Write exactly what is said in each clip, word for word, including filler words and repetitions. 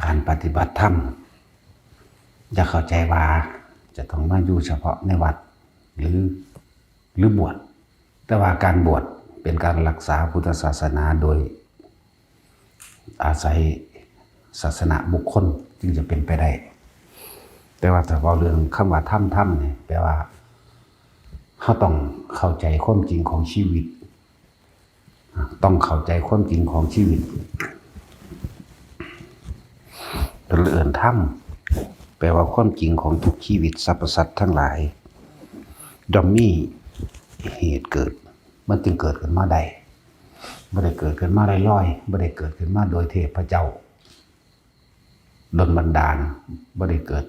การปฏิบัติธรรม อย่าเข้าใจว่าจะต้องมาอยู่เฉพาะในวัด หรือ หรือบวช แต่ว่าการบวชเป็นการรักษาพุทธศาสนาโดยอาศัยศาสนบุคคลจึงจะเป็นไปได้ แต่ว่าถ้าเว้าเรื่องคำว่าธรรม ธรรมนี่แปลว่า เราต้องเข้าใจความจริงของชีวิต ต้องเข้าใจความจริงของชีวิต เอิ้นธรรม แปลว่าความจริงของทุกชีวิตสรรพสัตว์ทั้งหลาย ย่อมมีเหตุเกิด มันจึงเกิดขึ้นมาได้ บ่ได้เกิดขึ้นมาลอยๆ บ่ได้เกิดขึ้นมาโดยเทพเจ้าดลบันดาล บ่ได้เกิด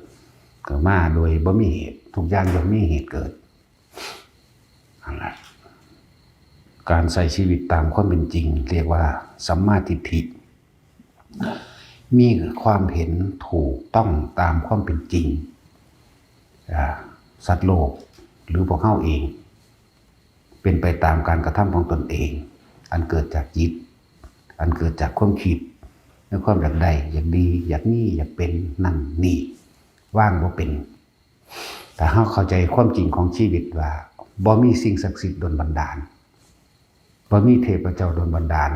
ขึ้นมาโดยบ่มีเหตุ ทุกอย่างย่อมมีเหตุเกิด นั่นแหละ การใช้ชีวิตตามความเป็นจริง เรียกว่าสัมมาทิฏฐิ มีความเห็นถูกต้องตามความเป็นจริง อ่า สัตว์โลก หรือพวกเราเอง เป็นไปตามการกระทำของตนเอง อันเกิดจากจิต อันเกิดจากความคิด ในความอยากได้ อยากดี อยากมี อยากเป็น นั่นนี่ วางบ่เป็น ถ้าเราเข้าใจความจริงของชีวิตว่า บ่มีสิ่งศักดิ์สิทธิ์ดลบันดาล บ่มีเทพเจ้าดลบันดาล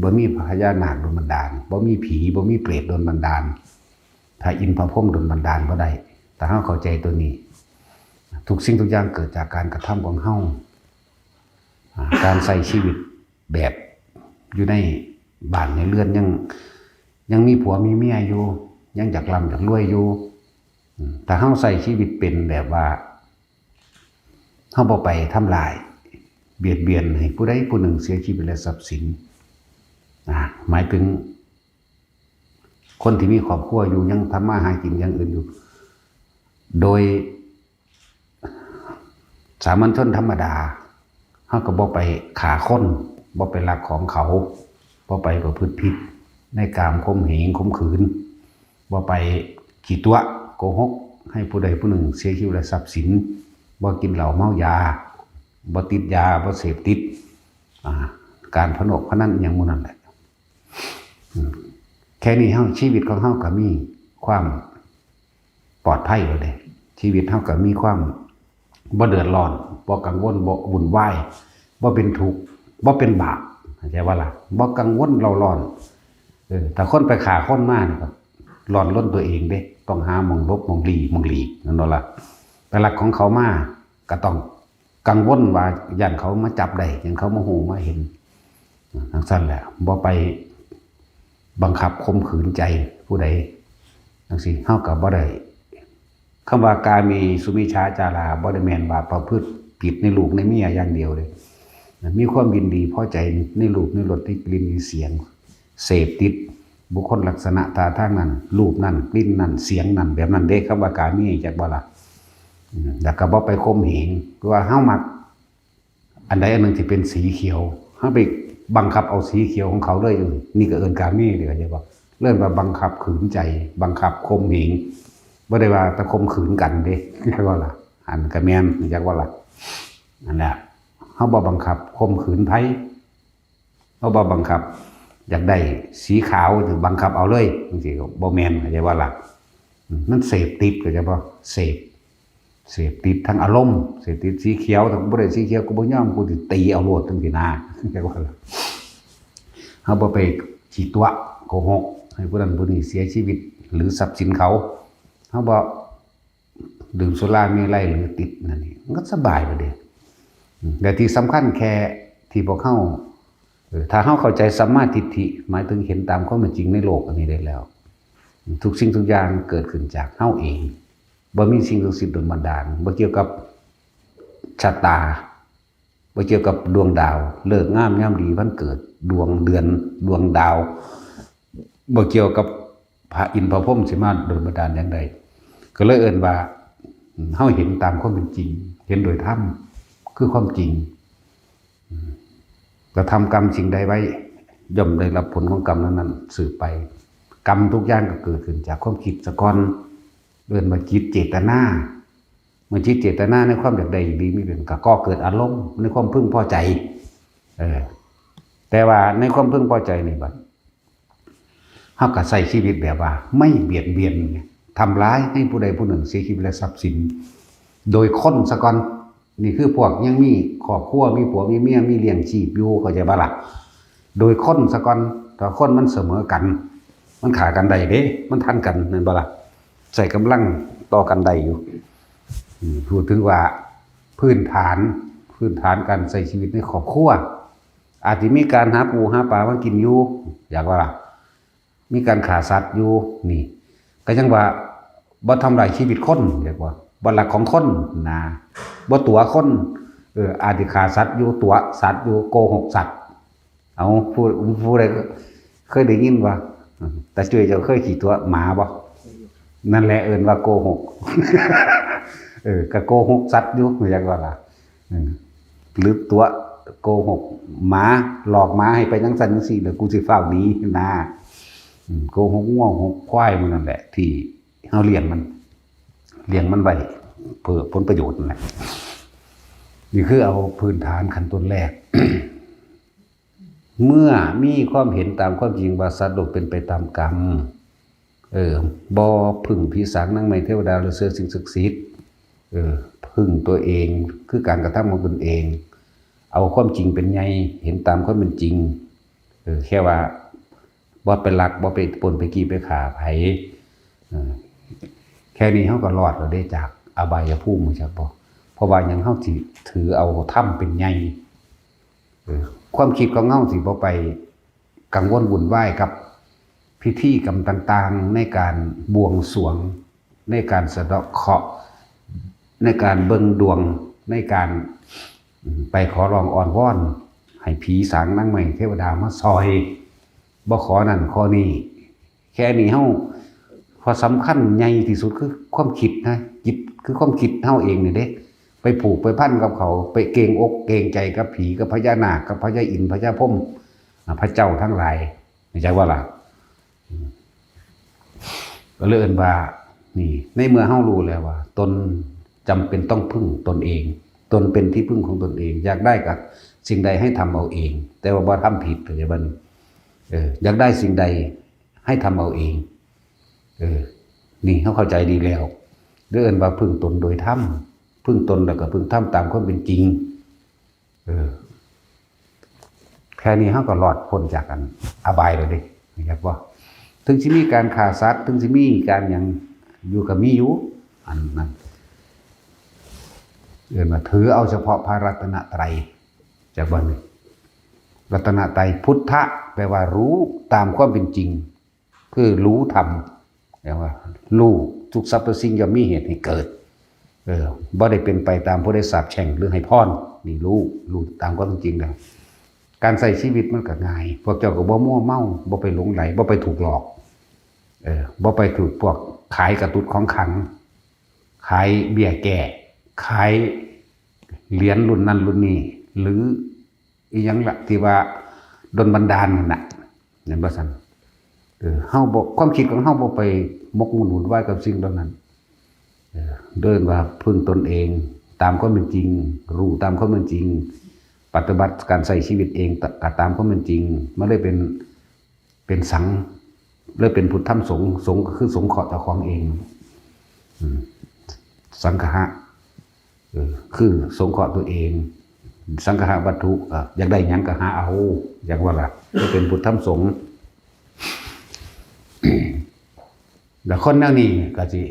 บ่มีพญานาคดลบันดาล บ่มีผี บ่มีเปรตดลบันดาล พระอินทร์พระพรหมดลบันดาลบ่ได้ ถ้าเราเข้าใจตัวนี้ ทุกสิ่งทุกอย่างเกิดจากการกระทำของเรา อ่า การใช้ชีวิตแบบอยู่ในบ้านในเรือนยัง ยังมีผัวมีเมียอยู่ ยังอยากร่ำอยากรวยอยู่ อืม ถ้าเราใช้ชีวิตเป็นแบบว่า เราบ่ไปทำลาย เบียดเบียนให้ผู้ใดผู้หนึ่งเสียชีวิตและทรัพย์สิน อ่า หมายถึง คนที่มีครอบครัวอยู่ยังทำมาหากินอย่างอื่นอยู่ โดยสามัญชนธรรมดา เราก็บ่ไปฆ่าคน บ่ไปลักของเขา บ่ไปประพฤติผิดในกามข่มเหงข่มขืน บ่ไปขี้ตั๋วโกหกให้ผู้ใดผู้หนึ่งเสียชีวิตและทรัพย์สิน บ่กินเหล้าเมายา บ่ติดยา บ่เสพติด อ่า การพนกพนันอิหยังหมู่นั้นแหละ อืม แค่นี้เรา ชีวิตของเราก็มีความปลอดภัยแล้วเด้ ชีวิตเราก็มีความบ่เดือดร้อน บ่กังวล บ่วุ่นวาย บ่เป็นทุกข์ บ่เป็นบาป เข้าใจบ่ล่ะ บ่กังวลเร่าร้อน เออ ถ้าคนไปฆ่าคนมานี่ก็ร้อนรนตัวเองเด้ ต้องหาหม่องหลบหม่องลี้หม่องหลีก นั่นบ่ล่ะ ไปลักของเขามาก็ต้อง กังวลว่าย้านเขามาจับได้ ย้านเขามาฮู้มาเห็น จั่งซั้นแหละ บ่ไปบังคับข่มขืนใจผู้ใด จั่งซี้ เราก็บ่ได้ คำว่ากาเมสุมิจฉาจารา บ่ได้แม่นว่าประพฤติผิดในลูกในเมียอย่างเดียวเด้ มีความยินดีพอใจในรูปในรสในกลิ่นในเสียง เสพติดบุคคลลักษณะท่าทางนั้น รูปนั้น กลิ่นนั้น เสียงนั้น แบบนั้นเด้ คำว่ากาเม จักบ่ล่ะ อืม แล้วก็บ่ไปข่มเหง คือว่าเรามักอันใดอันหนึ่งที่เป็นสีเขียว เราไปบังคับเอาสีเขียวของเขาเลย นี่ก็เอิ้นกาเมเด้ เข้าใจบ่ เอิ้นว่าบังคับขืนใจ บังคับข่มเหง บ่ได้ว่าแต่ข่มขืนกันเด้ จักบ่ล่ะ อันก็แม่น จักบ่ล่ะ นั่นแหละ เราบ่บังคับข่มขืนไผ เราบ่บังคับ อยากได้สีขาว บังคับเอาเลย จั่งซี้ก็บ่แม่น เข้าใจบ่ล่ะ อืม มันเสพติด เข้าใจบ่ เสพ เสพติดทางอารมณ์ เสพติดสีเขียว ถ้ากูบ่ได้สีเขียว กูบ่ยอม กูสิตีเอาโลด จั่งซี้นะ เข้าใจบ่ล่ะ เราบ่ไปขี้ตั๋วโกหก ให้ผู้นั้นผู้นี้เสียชีวิต หรือทรัพย์สินเขา เราบ่ ดื่มสุราเมรัยหรือติดนั่นนี่ มันก็สบายไปเด้ อืม แต่ที่สำคัญแค่ที่พวกเรา เออ ถ้าเราเข้าใจสัมมาทิฏฐิ หมายถึงเห็นตามความเป็นจริงในโลกอันนี้ได้แล้ว ทุกสิ่งทุกอย่างเกิดขึ้นจากเราเอง บ่มีสิ่งศักดิ์สิทธิ์ดลบันดาล บ่เกี่ยวกับชะตา บ่เกี่ยวกับดวงดาว ฤกษ์งามยามดีวันเกิด ดวงเดือน ดวงดาว บ่เกี่ยวกับพระอินทร์พระพรหมสิมาดลบันดาลอย่างใด ก็เลยเอิ้นว่า เฮาเห็นตามความเป็นจริง เห็นโดยธรรม คือความจริง กระทำกรรมสิ่งใดไว้ ย่อมได้รับผลของกรรมนั้นๆ สืบไป กรรมทุกอย่างก็เกิดขึ้นจากความคิดซะก่อน เอิ้นว่าจิตเจตนา เมื่อจิตเจตนาในความอยากได้อยากดีมีเป็น ก็ก่อเกิดอารมณ์ในความพึงพอใจ เออ แต่ว่าในความพึงพอใจนี่บัด เฮาก็ใช้ชีวิตแบบว่าไม่เบียดเบียน ทำร้ายให้ผู้ใดผู้หนึ่งเสียชีวิตและทรัพย์สิน โดยคนซะก่อน นี่คือพวกยังมีครอบครัว มีผัวมีเมีย มีเลี้ยงชีพอยู่ เข้าใจบ่ล่ะ โดยคนซะก่อน ถ้าคนมันเสมอกัน มันฆ่ากันได้เด้ มันทันกัน แม่นบ่ล่ะ ใช้กำลังต่อกันได้อยู่ อืม พูดถึงว่าพื้นฐาน พื้นฐานการใช้ชีวิตในครอบครัว อาจสิมีการหาปูหาปลามากินอยู่ อยากว่าล่ะ มีการฆ่าสัตว์อยู่ นี่ ก็ยังว่าบ่ทำลายชีวิตคน เรียกว่าบ่ลักของคนนะ บ่ตั๋วคน เออ อาจสิฆ่าสัตว์อยู่ ตั๋วสัตว์อยู่ โกหกสัตว์ เอา ผู้ ผู้ใดเคยได้ยินบ่ ตาจุ้ยเจ้าเคยขี้ตั๋วหมาบ่ นั่นแหละเอิ้นว่าโกหก เออ ก็โกหกสัตว์อยู่ อยากว่าล่ะ อืม หรือตั๋วโกหกหมา หลอกหมาให้ไปจั่งซั้นจั่งซี้ แล้วกูสิฟ้าวหนีนะ อืม โกหกงัวหกควายหมู่นั่นแหละ ที่เฮาเลี้ยงมัน เลี้ยงมันไว้เพื่อผลประโยชน์นั่นแหละ นี่คือเอาพื้นฐานขั้นต้นแรก เมื่อมีความเห็นตามความจริงว่าสัตว์โลกเป็นไปตามกรรม เออ บ่พึ่งผีสางนางไม้เทวดาหรือเสือสิ่งศักดิ์สิทธิ์ เออ พึ่งตัวเอง คือการกระทำของตนเอง เอาความจริงเป็นใหญ่ เห็นตามความเป็นจริง เออ แค่ว่าบ่ไปลัก บ่ไปปล้น ไปจี้ ไปฆ่าไผ เออ แค่นี้เฮาก็รอดแล้วเด้จากอบายภูมิ รู้จักบ่ เพราะว่าหยัง เฮาสิถือเอาธรรมเป็นใหญ่ เออ ความคิดของเฮาสิบ่ไปกังวลวุ่นวายกับพิธีกรรมต่างๆ ในการบวงสรวง ในการสะเดาะเคราะห์ ในการเบิ่งดวง ในการ อืม ไปขอร้องอ้อนวอน ให้ผีสางนางไม้เทวดามาซอย บ่ขอนั่นขอนี่ แค่นี้เฮา ข้อสำคัญใหญ่ที่สุดคือความคิดนะ จิตคือความคิดเฮาเองนี่เด้ ไปผูกไปพันกับเขา ไปเกรงอกเกรงใจกับผีกับพญานาคกับพญาอินทร์พญาพรหม อ่า พระเจ้าทั้งหลาย เข้าใจบ่ล่ะ อืม ก็เลยเอิ้นว่า นี่ ในเมื่อเฮารู้แล้วว่า ตนจำเป็นต้องพึ่งตนเอง ตนเป็นที่พึ่งของตนเอง อยากได้กับสิ่งใดให้ทำเอาเอง แต่ว่าบ่ทำผิด เข้าใจบ่นี่ เออ อยากได้สิ่งใดให้ทำเอาเอง เออ นี่เฮาเข้าใจดีแล้ว เรียกว่าพึ่งตนโดยธรรม พึ่งตนแล้วก็พึ่งธรรมตามความเป็นจริง เออ แค่นี้เฮาก็รอดพ้นจากอันอบายแล้วเด้ เข้าใจบ่ ถึงสิมีการฆ่าสัตว์ ถึงสิมีการหยังอยู่ก็มีอยู่ อันนั้น เอิ้นว่าถือเอาเฉพาะพระรัตนตรัย จากบ่นี่ รัตนตรัย พุทธะ แปลว่ารู้ตามความเป็นจริง คือรู้ธรรม แปลว่ารู้ทุกสรรพสิ่งย่อมมีเหตุให้เกิด เออ บ่ได้เป็นไปตามผู้ใดสาปแช่งหรือให้พร นี่รู้ รู้ตามความเป็นจริงแล้ว การใช้ชีวิตมันก็ง่าย พวกเจ้าก็บ่มัวเมา บ่ไปหลงใหล บ่ไปถูกหลอก เออ บ่ไปถูกพวกขายกระตุ้ดของขลัง ขายเบี้ยแก้ ขายเหรียญรุ่นนั้นรุ่นนี้ หรืออีหยังละที่ว่าดลบันดาลนั่นน่ะ เห็นบ่ซั่น เออ เฮาบ่ ความคิดของเฮาบ่ไปหมกมุ่นวุ่นวายกับสิ่งเหล่านั้น เออ เอิ้นว่าพึ่งตนเอง ตามความเป็นจริง รู้ตามความเป็นจริง ปฏิบัติการใช้ชีวิตเองตะ ก็ตามความเป็นจริง มันเลยเป็น เป็นสัง เลยเป็นพุทธธรรมสงฆ์ สงฆ์ก็คือสงเคราะห์เจ้าของเอง อืม สังคหะ เออ คือสงเคราะห์ตัวเอง สังคหะวัตถุ อ่ะ อยากได้หยังก็หาเอา อยากว่าล่ะ ก็เป็นพุทธธรรมสงฆ์ แล้วคนแนวนี้ก็สิ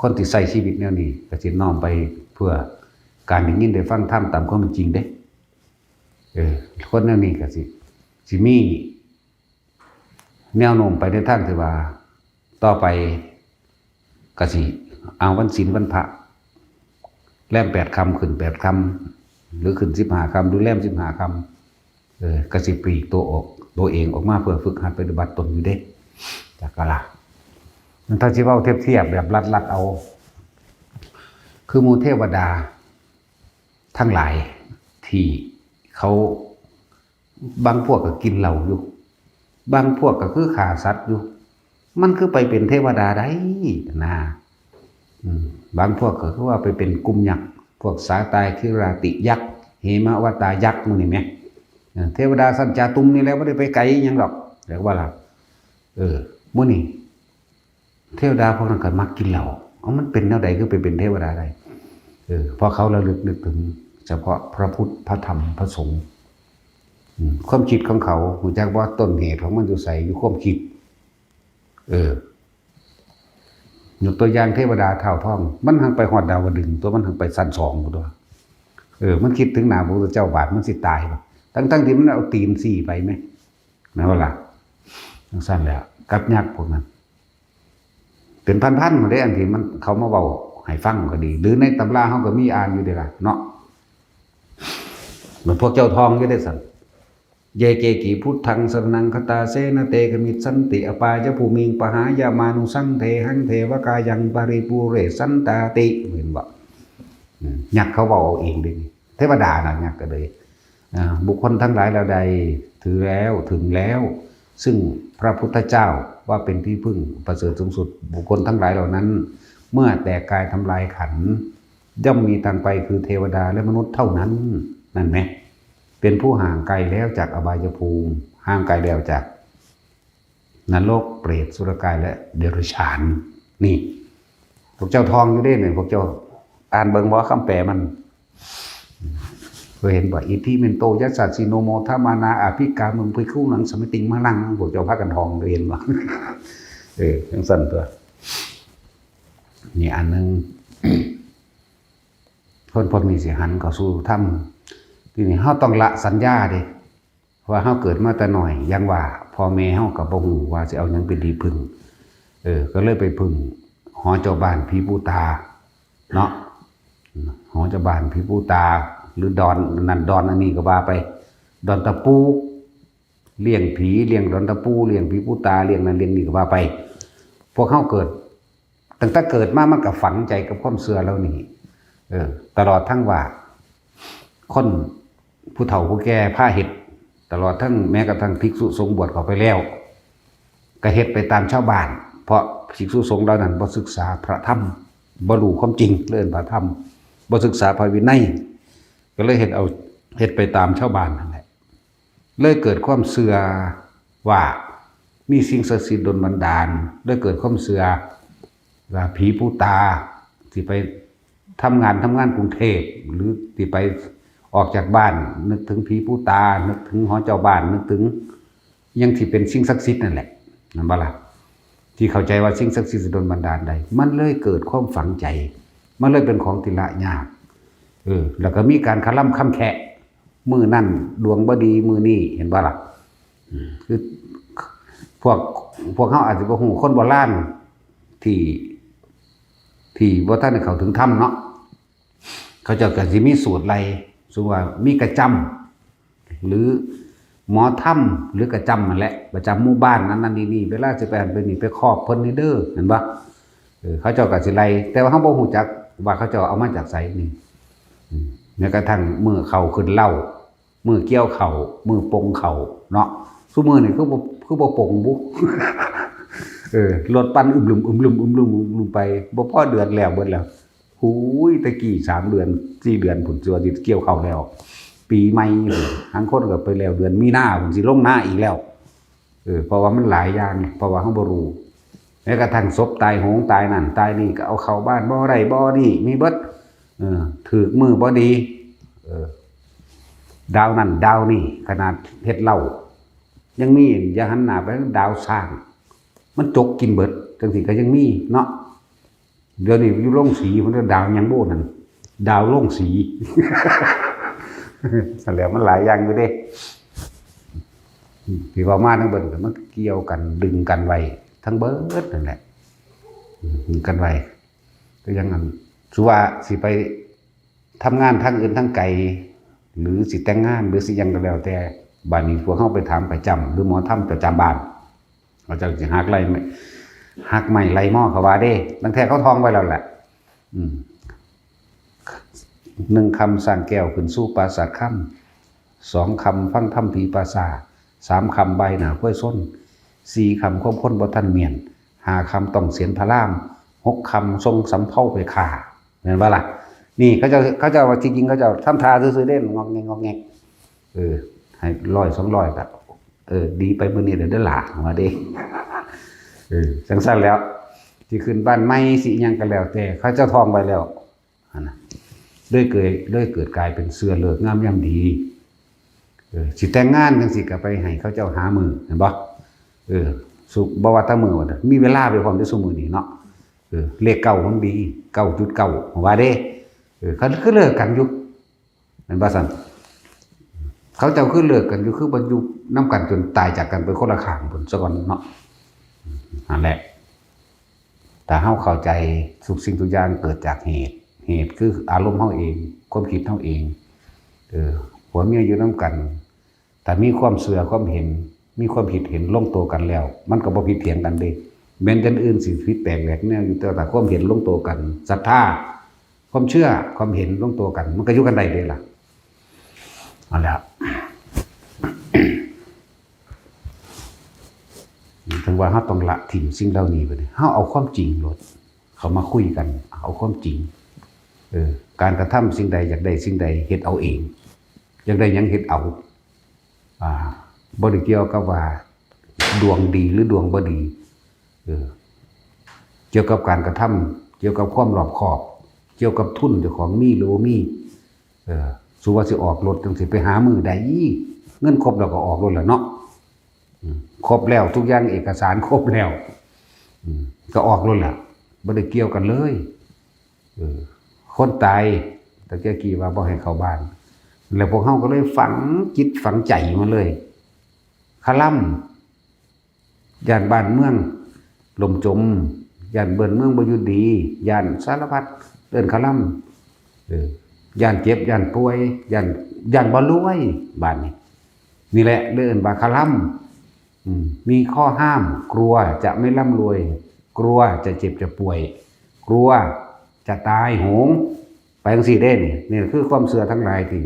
คนที่ใช้ชีวิตแนวนี้ก็สิน้อมไปเพื่อการได้ยินได้ฟังธรรมตามความเป็นจริงเด้ เออ คนแนวนี้ก็สิ สิมีแนวโน้มไปในทางที่ว่า ต่อไปก็สิเอาวันศีลวันพระ แรมแปดค่ำ ขึ้นแปดค่ำ หรือขึ้นสิบห้าค่ำ หรือแรมสิบห้าค่ำ เออ ก็สิปลีกตัวออก ตัวเองออกมาเพื่อฝึกหัดปฏิบัติตนอยู่เด้ จักกะล่ะ ถ้าสิเว้าเทียบๆ แบบลัดๆ เอา คือหมู่เทวดาทั้งหลายที่เขา บางพวกก็กินเหล้าอยู่ บางพวกก็คือฆ่าสัตว์อยู่ มันคือไปเป็นเทวดาได้นะ อืม บางพวกก็คือว่าไปเป็นกลุ่มยักษ์ พวกสาตายคิราติยักษ์ เหมวตายักษ์หมู่นี่แหม เออ เทวดาชั้นจาตุมนี่แหละ บ่ได้ไปไกลอิหยังดอก เรียกว่าล่ะ เออ มื้อนี้ เทวดาพวกนั้นก็มักกินเหล้า เอา มันเป็นแนวใดคือไปเป็นเทวดาได้ เออ เพราะเขาระลึกนึกถึงเฉพาะพระพุทธ พระธรรม พระสงฆ์ อืม ความคิดของเขา รู้จักบ่ ต้นเหตุของมันอยู่ไส อยู่ความคิด เออ ยกตัวอย่างเทวดาท้าวทอง มันหั้งไปฮอดดาวดึงส์ ตัวมันหั้งไปชั้นสองพุ้นตัว เออ มันคิดถึงหน้าพระพุทธเจ้าบาดมันสิตายบ่ ทั้งๆที่มันเอาตีนซี้ไปแหม แม่นบ่ล่ะ จั่งซั้นแหละ กับยักษ์พวกนั้น เป็นพันๆพุ้นเด้ อันที่มันเขามาเว้าให้ฟังก็ดี หรือในตำราเฮาก็มีอ่านอยู่เด้ล่ะเนาะ เหมือนพวกเจ้าทองอยู่เด้ซั่น เย เก กิ พุทธัง สรณัง คัจฉาเส นะ เต ขมิชชันติ อปายะภูมิง ปะหายะ มานุสสัง เทหัง เทวะกายัง ปะริปูเรชันตาติ เห็นบ่ อืม ยักษ์เขาเว้าเอาเองเด้ เทวดาน่ะ ยักษ์ก็เลย อ่า บุคคลทั้งหลายเหล่าใดถือแล้ว ถึงแล้ว ซึ่งพระพุทธเจ้าว่าเป็นที่พึ่งประเสริฐสูงสุด บุคคลทั้งหลายเหล่านั้น เมื่อแตกกายทำลายขันธ์ ย่อมมีทางไปคือเทวดาและมนุษย์เท่านั้น นั่นแหม เป็นผู้ห่างไกลแล้วจากอบายภูมิ ห่างไกลแล้วจากนรก เปรต สุรกาย และเดรัจฉาน นี่ พวกเจ้าทองอยู่เด้เนี่ย พวกเจ้าอ่านเบิ่งบ่ คำแปลมัน เคยเห็นบ่ อิทธิเมนโต ยัสสะสิโน โมทะมานา อภิกามุง ภิกขุนัง สมิติง มะลัง พวกเจ้าพากันทอง เคยเห็นบ่ เออ จั่งซั้นตัว นี่อันหนึ่ง คนพวกนี้สิหันเข้าสู่ธรรม ทีนี้เฮาต้องละสัญญาเด้ เพราะว่าเฮาเกิดมาแต่น้อย อย่างว่า พ่อแม่เฮาก็บ่ฮู้ว่าสิเอาหยังเป็นที่พึ่ง เออ ก็เลยไปพึ่งหอเจ้าบ้านผีปู่ตา เนาะ หอเจ้าบ้านผีปู่ตา หรือดอนนั่นดอนอันนี้ก็ว่าไป ดอนตะปู เลี้ยงผี เลี้ยงดอนตะปู เลี้ยงผีปู่ตา เลี้ยงนั่นเลี้ยงนี่ก็ว่าไป พวกเฮาเกิด ตั้งแต่เกิดมามันก็ฝังใจกับความเชื่อเหล่านี้ เออ ตลอดทั้งว่า คนผู้เฒ่าผู้แก่พาเฮ็ด ตลอดทั้งแม้กระทั่งภิกษุสงฆ์บวชเข้าไปแล้ว ก็เฮ็ดไปตามชาวบ้าน เพราะภิกษุสงฆ์เหล่านั้นบ่ศึกษาพระธรรม บ่รู้ความจริง เรื่องพระธรรม บ่ศึกษาพระวินัย ก็เลยเฮ็ดเอา เฮ็ดไปตามชาวบ้านนั่นแหละ เลยเกิดความเชื่อว่ามีสิ่งศักดิ์สิทธิ์ดลบันดาล เลยเกิดความเชื่อว่าผีปู่ตา สิไปทำงาน ทำงานกรุงเทพฯ หรือสิไปออกจากบ้าน นึกถึงผีปู่ตา นึกถึงหอเจ้าบ้าน นึกถึงหยังที่เป็นสิ่งศักดิ์สิทธิ์นั่นแหละ นั่นบ่ล่ะ ที่เข้าใจว่าสิ่งศักดิ์สิทธิ์สิดลบันดาลได้ มันเลยเกิดความฝังใจ มันเลยเป็นของที่ละยาก เออ แล้วก็มีการคะล่ำคำแคะ มื้อนั่นดวงบ่ดี มื้อนี้ เห็นบ่ล่ะ อืม คือ พวก พวกเฮาอาจสิบ่ฮู้ คนโบราณที่ ที่บ่ทันได้เข้าถึงธรรมเนาะ เขาเจ้าก็สิมีสูตรไล่ สมมุติว่ามีกระจำ หรือหมอธรรม หรือกระจำนั่นแหละ ประจำหมู่บ้านนั้นนั่นนี่นี่ เวลาสิไปหั้นไปนี่ ไปครอบเพิ่นนี่เด้อ เห็นบ่ เออ เขาเจ้าก็สิไล่ แต่ว่าเฮาบ่ฮู้จักว่าเขาเจ้าเอามาจากไสนี่ อืม แม้กระทั่งมื้อเข้าขึ้นเล้า มื้อเกี่ยวเข้า มื้อปงเข้าเนาะ ซุมื้อนี่คือบ่ คือบ่ปงบุ เออ รถปั่นอึมลึม อึมลึม อึมลึม อึมลึมไป บ่พอเดือนแล้วเบิดแล้ว หูย แต่กี้สามเดือน สี่เดือนพุ้น สิว่าสิเกี่ยวเข้าแล้ว ปีใหม่พุ้น ลางคนก็ไปแล้วเดือนมีนาพุ้น สิลงนาอีกแล้ว เออ เพราะว่ามันหลายอย่าง เพราะว่าเฮาบ่รู้ แม้กระทั่งศพตายโหงตายนั่นตายนี่ ก็เอาเข้าบ้านบ่ได้บ่นี่ มีเบิด เออ ถืกมื้อบ่ดี เออ ดาวนั่นดาวนี่ ขนาดเฮ็ดเหล้า ยังมี อย่าหันหน้าไปทางดาวช้าง มันจกกินเบิด จั่งซี้ก็ยังมีเนาะ เดี๋ยวนี้อยู่โรงสี มันก็ดาวหยังบุนั่น ดาวโรงสี นั่นแหละ มันหลายอย่างอยู่เด้ ที่เว้ามาทั้งเบิดก็มันเกี่ยวกัน ดึงกันไว้ทั้งเบิดนั่นแหละ อืม ดึงกันไว้ ก็ยังอัน สุว่าสิไปทำงานทางอื่นทางไกล หรือสิแต่งงาน หรือสิหยังก็แล้วแต่ บัดนี้พวกเฮาไปถามประจำ หรือหมอธรรมประจำบ้าน เขาเจ้าสิหักไล่ไม้ หักไม้ไล่มอเขาว่าเด้ ตั้งแต่เขาทองไว้แล้วแหละ อืม หนึ่งคำสร้างแก้วขึ้นสู่ปราสาทคำ สองคำฟังธรรมผีป่าช้า สามคำบายหน้าควายชน สี่คำความคนบ่ทันเมียน ห้าคำต้องเสียนพระราม หกคำส่งสำเภาไปฆ่า แม่นบ่ล่ะ นี่เขาเจ้า เขาเจ้าว่าที่จริงเขาเจ้าทำท่าซื่อๆเด้ งอกแงกงอกแงก เออ ให้ร้อยสองร้อยก็ เออ ดีไปมื้อนี้เด้อหล่า ว่าเด้ เออ จั่งซั้นแล้ว สิขึ้นบ้านใหม่ สิหยังก็แล้วแต่ เขาเจ้าท่องไว้แล้ว หั่นน่ะ เลยเกิด เลยเกิดกลายเป็นเชื่อฤกษ์งามยามดี เออ สิแต่งงานจั่งซี้ก็ไปให้เขาเจ้าหามื้อ เห็นบ่ เออ สุ บ่ว่าแต่มื้อว่า มีเวลาไปพร้อมเด้อซุมื้อนี้เนาะ เออ เลขเก้ามันดี เก้าจุดเก้า ว่าเด้ เออ เขาคือเลิกกันอยู่ แม่นบ่ซั่น เขาเจ้าคือเลิกกันอยู่ คือบ่อยู่นำกันจนตายจากกันไปคนละข้างพุ้นซะก่อนเนาะ นั่นแหละ ถ้าเฮาเข้าใจทุกสิ่งทุกอย่างเกิดจากเหตุ เหตุคืออารมณ์เฮาเอง ความคิดเฮาเอง เออ ผัวเมียอยู่นำกัน ถ้ามีความเชื่อความเห็น มีความคิดเห็นลงตัวกันแล้ว มันก็บ่ผิดเถียงกันเด้ แม้นจั่งอื่นสิผิดแปลกแหวกแนวอยู่ แต่ถ้าความเห็นลงตัวกัน ศรัทธา ความเชื่อ ความเห็นลงตัวกัน มันก็อยู่กันได้เด้ล่ะ เอาละ ถึงว่าเฮาต้องละถิ่มสิ่งเหล่านี้ไปเลย เฮาเอาความจริงโลด เข้ามาคุยกัน เอาความจริง เออ การกระทำสิ่งใดอยากได้สิ่งใดเฮ็ดเอาเอง อยากได้หยังเฮ็ดเอา อ่า บ่ได้เกี่ยวกับว่าดวงดีหรือดวงบ่ดี เออ เกี่ยวกับการกระทำ เกี่ยวกับความรอบคอบ เกี่ยวกับทุนเจ้าของมีหรือบ่มี เออ สูว่าสิออกรถจั่งซี้ ไปหามื้อใด เงินครบแล้วก็ออกรถแหละเนาะ อืม ครบแล้วทุกอย่าง เอกสารครบแล้ว อืม ก็ออกรถแหละ บ่ได้เกี่ยวกันเลย เออ คนตาย ตะเกียกี้ว่าบ่ให้เข้าบ้าน แล้วพวกเฮาก็เลยฝังจิตฝังใจมาเลย คาร่ำ ย้านบ้านเมืองล่มจม ย้านบ้านเมืองบ่อยู่ดี ย้านสารพัด เอิ้นคาร่ำ เออ ย้านเจ็บ ย้านป่วย ย้าน ย้านบ่รวย บาดนี้ นี่แหละ เลยเอิ้นว่าคาร่ำ อืม มีข้อห้าม กลัวจะไม่ร่ำรวย กลัวจะเจ็บจะป่วย กลัวจะตายโหง ไปจั่งซี้เด้นี่ นี่คือความเชื่อทั้งหลายที่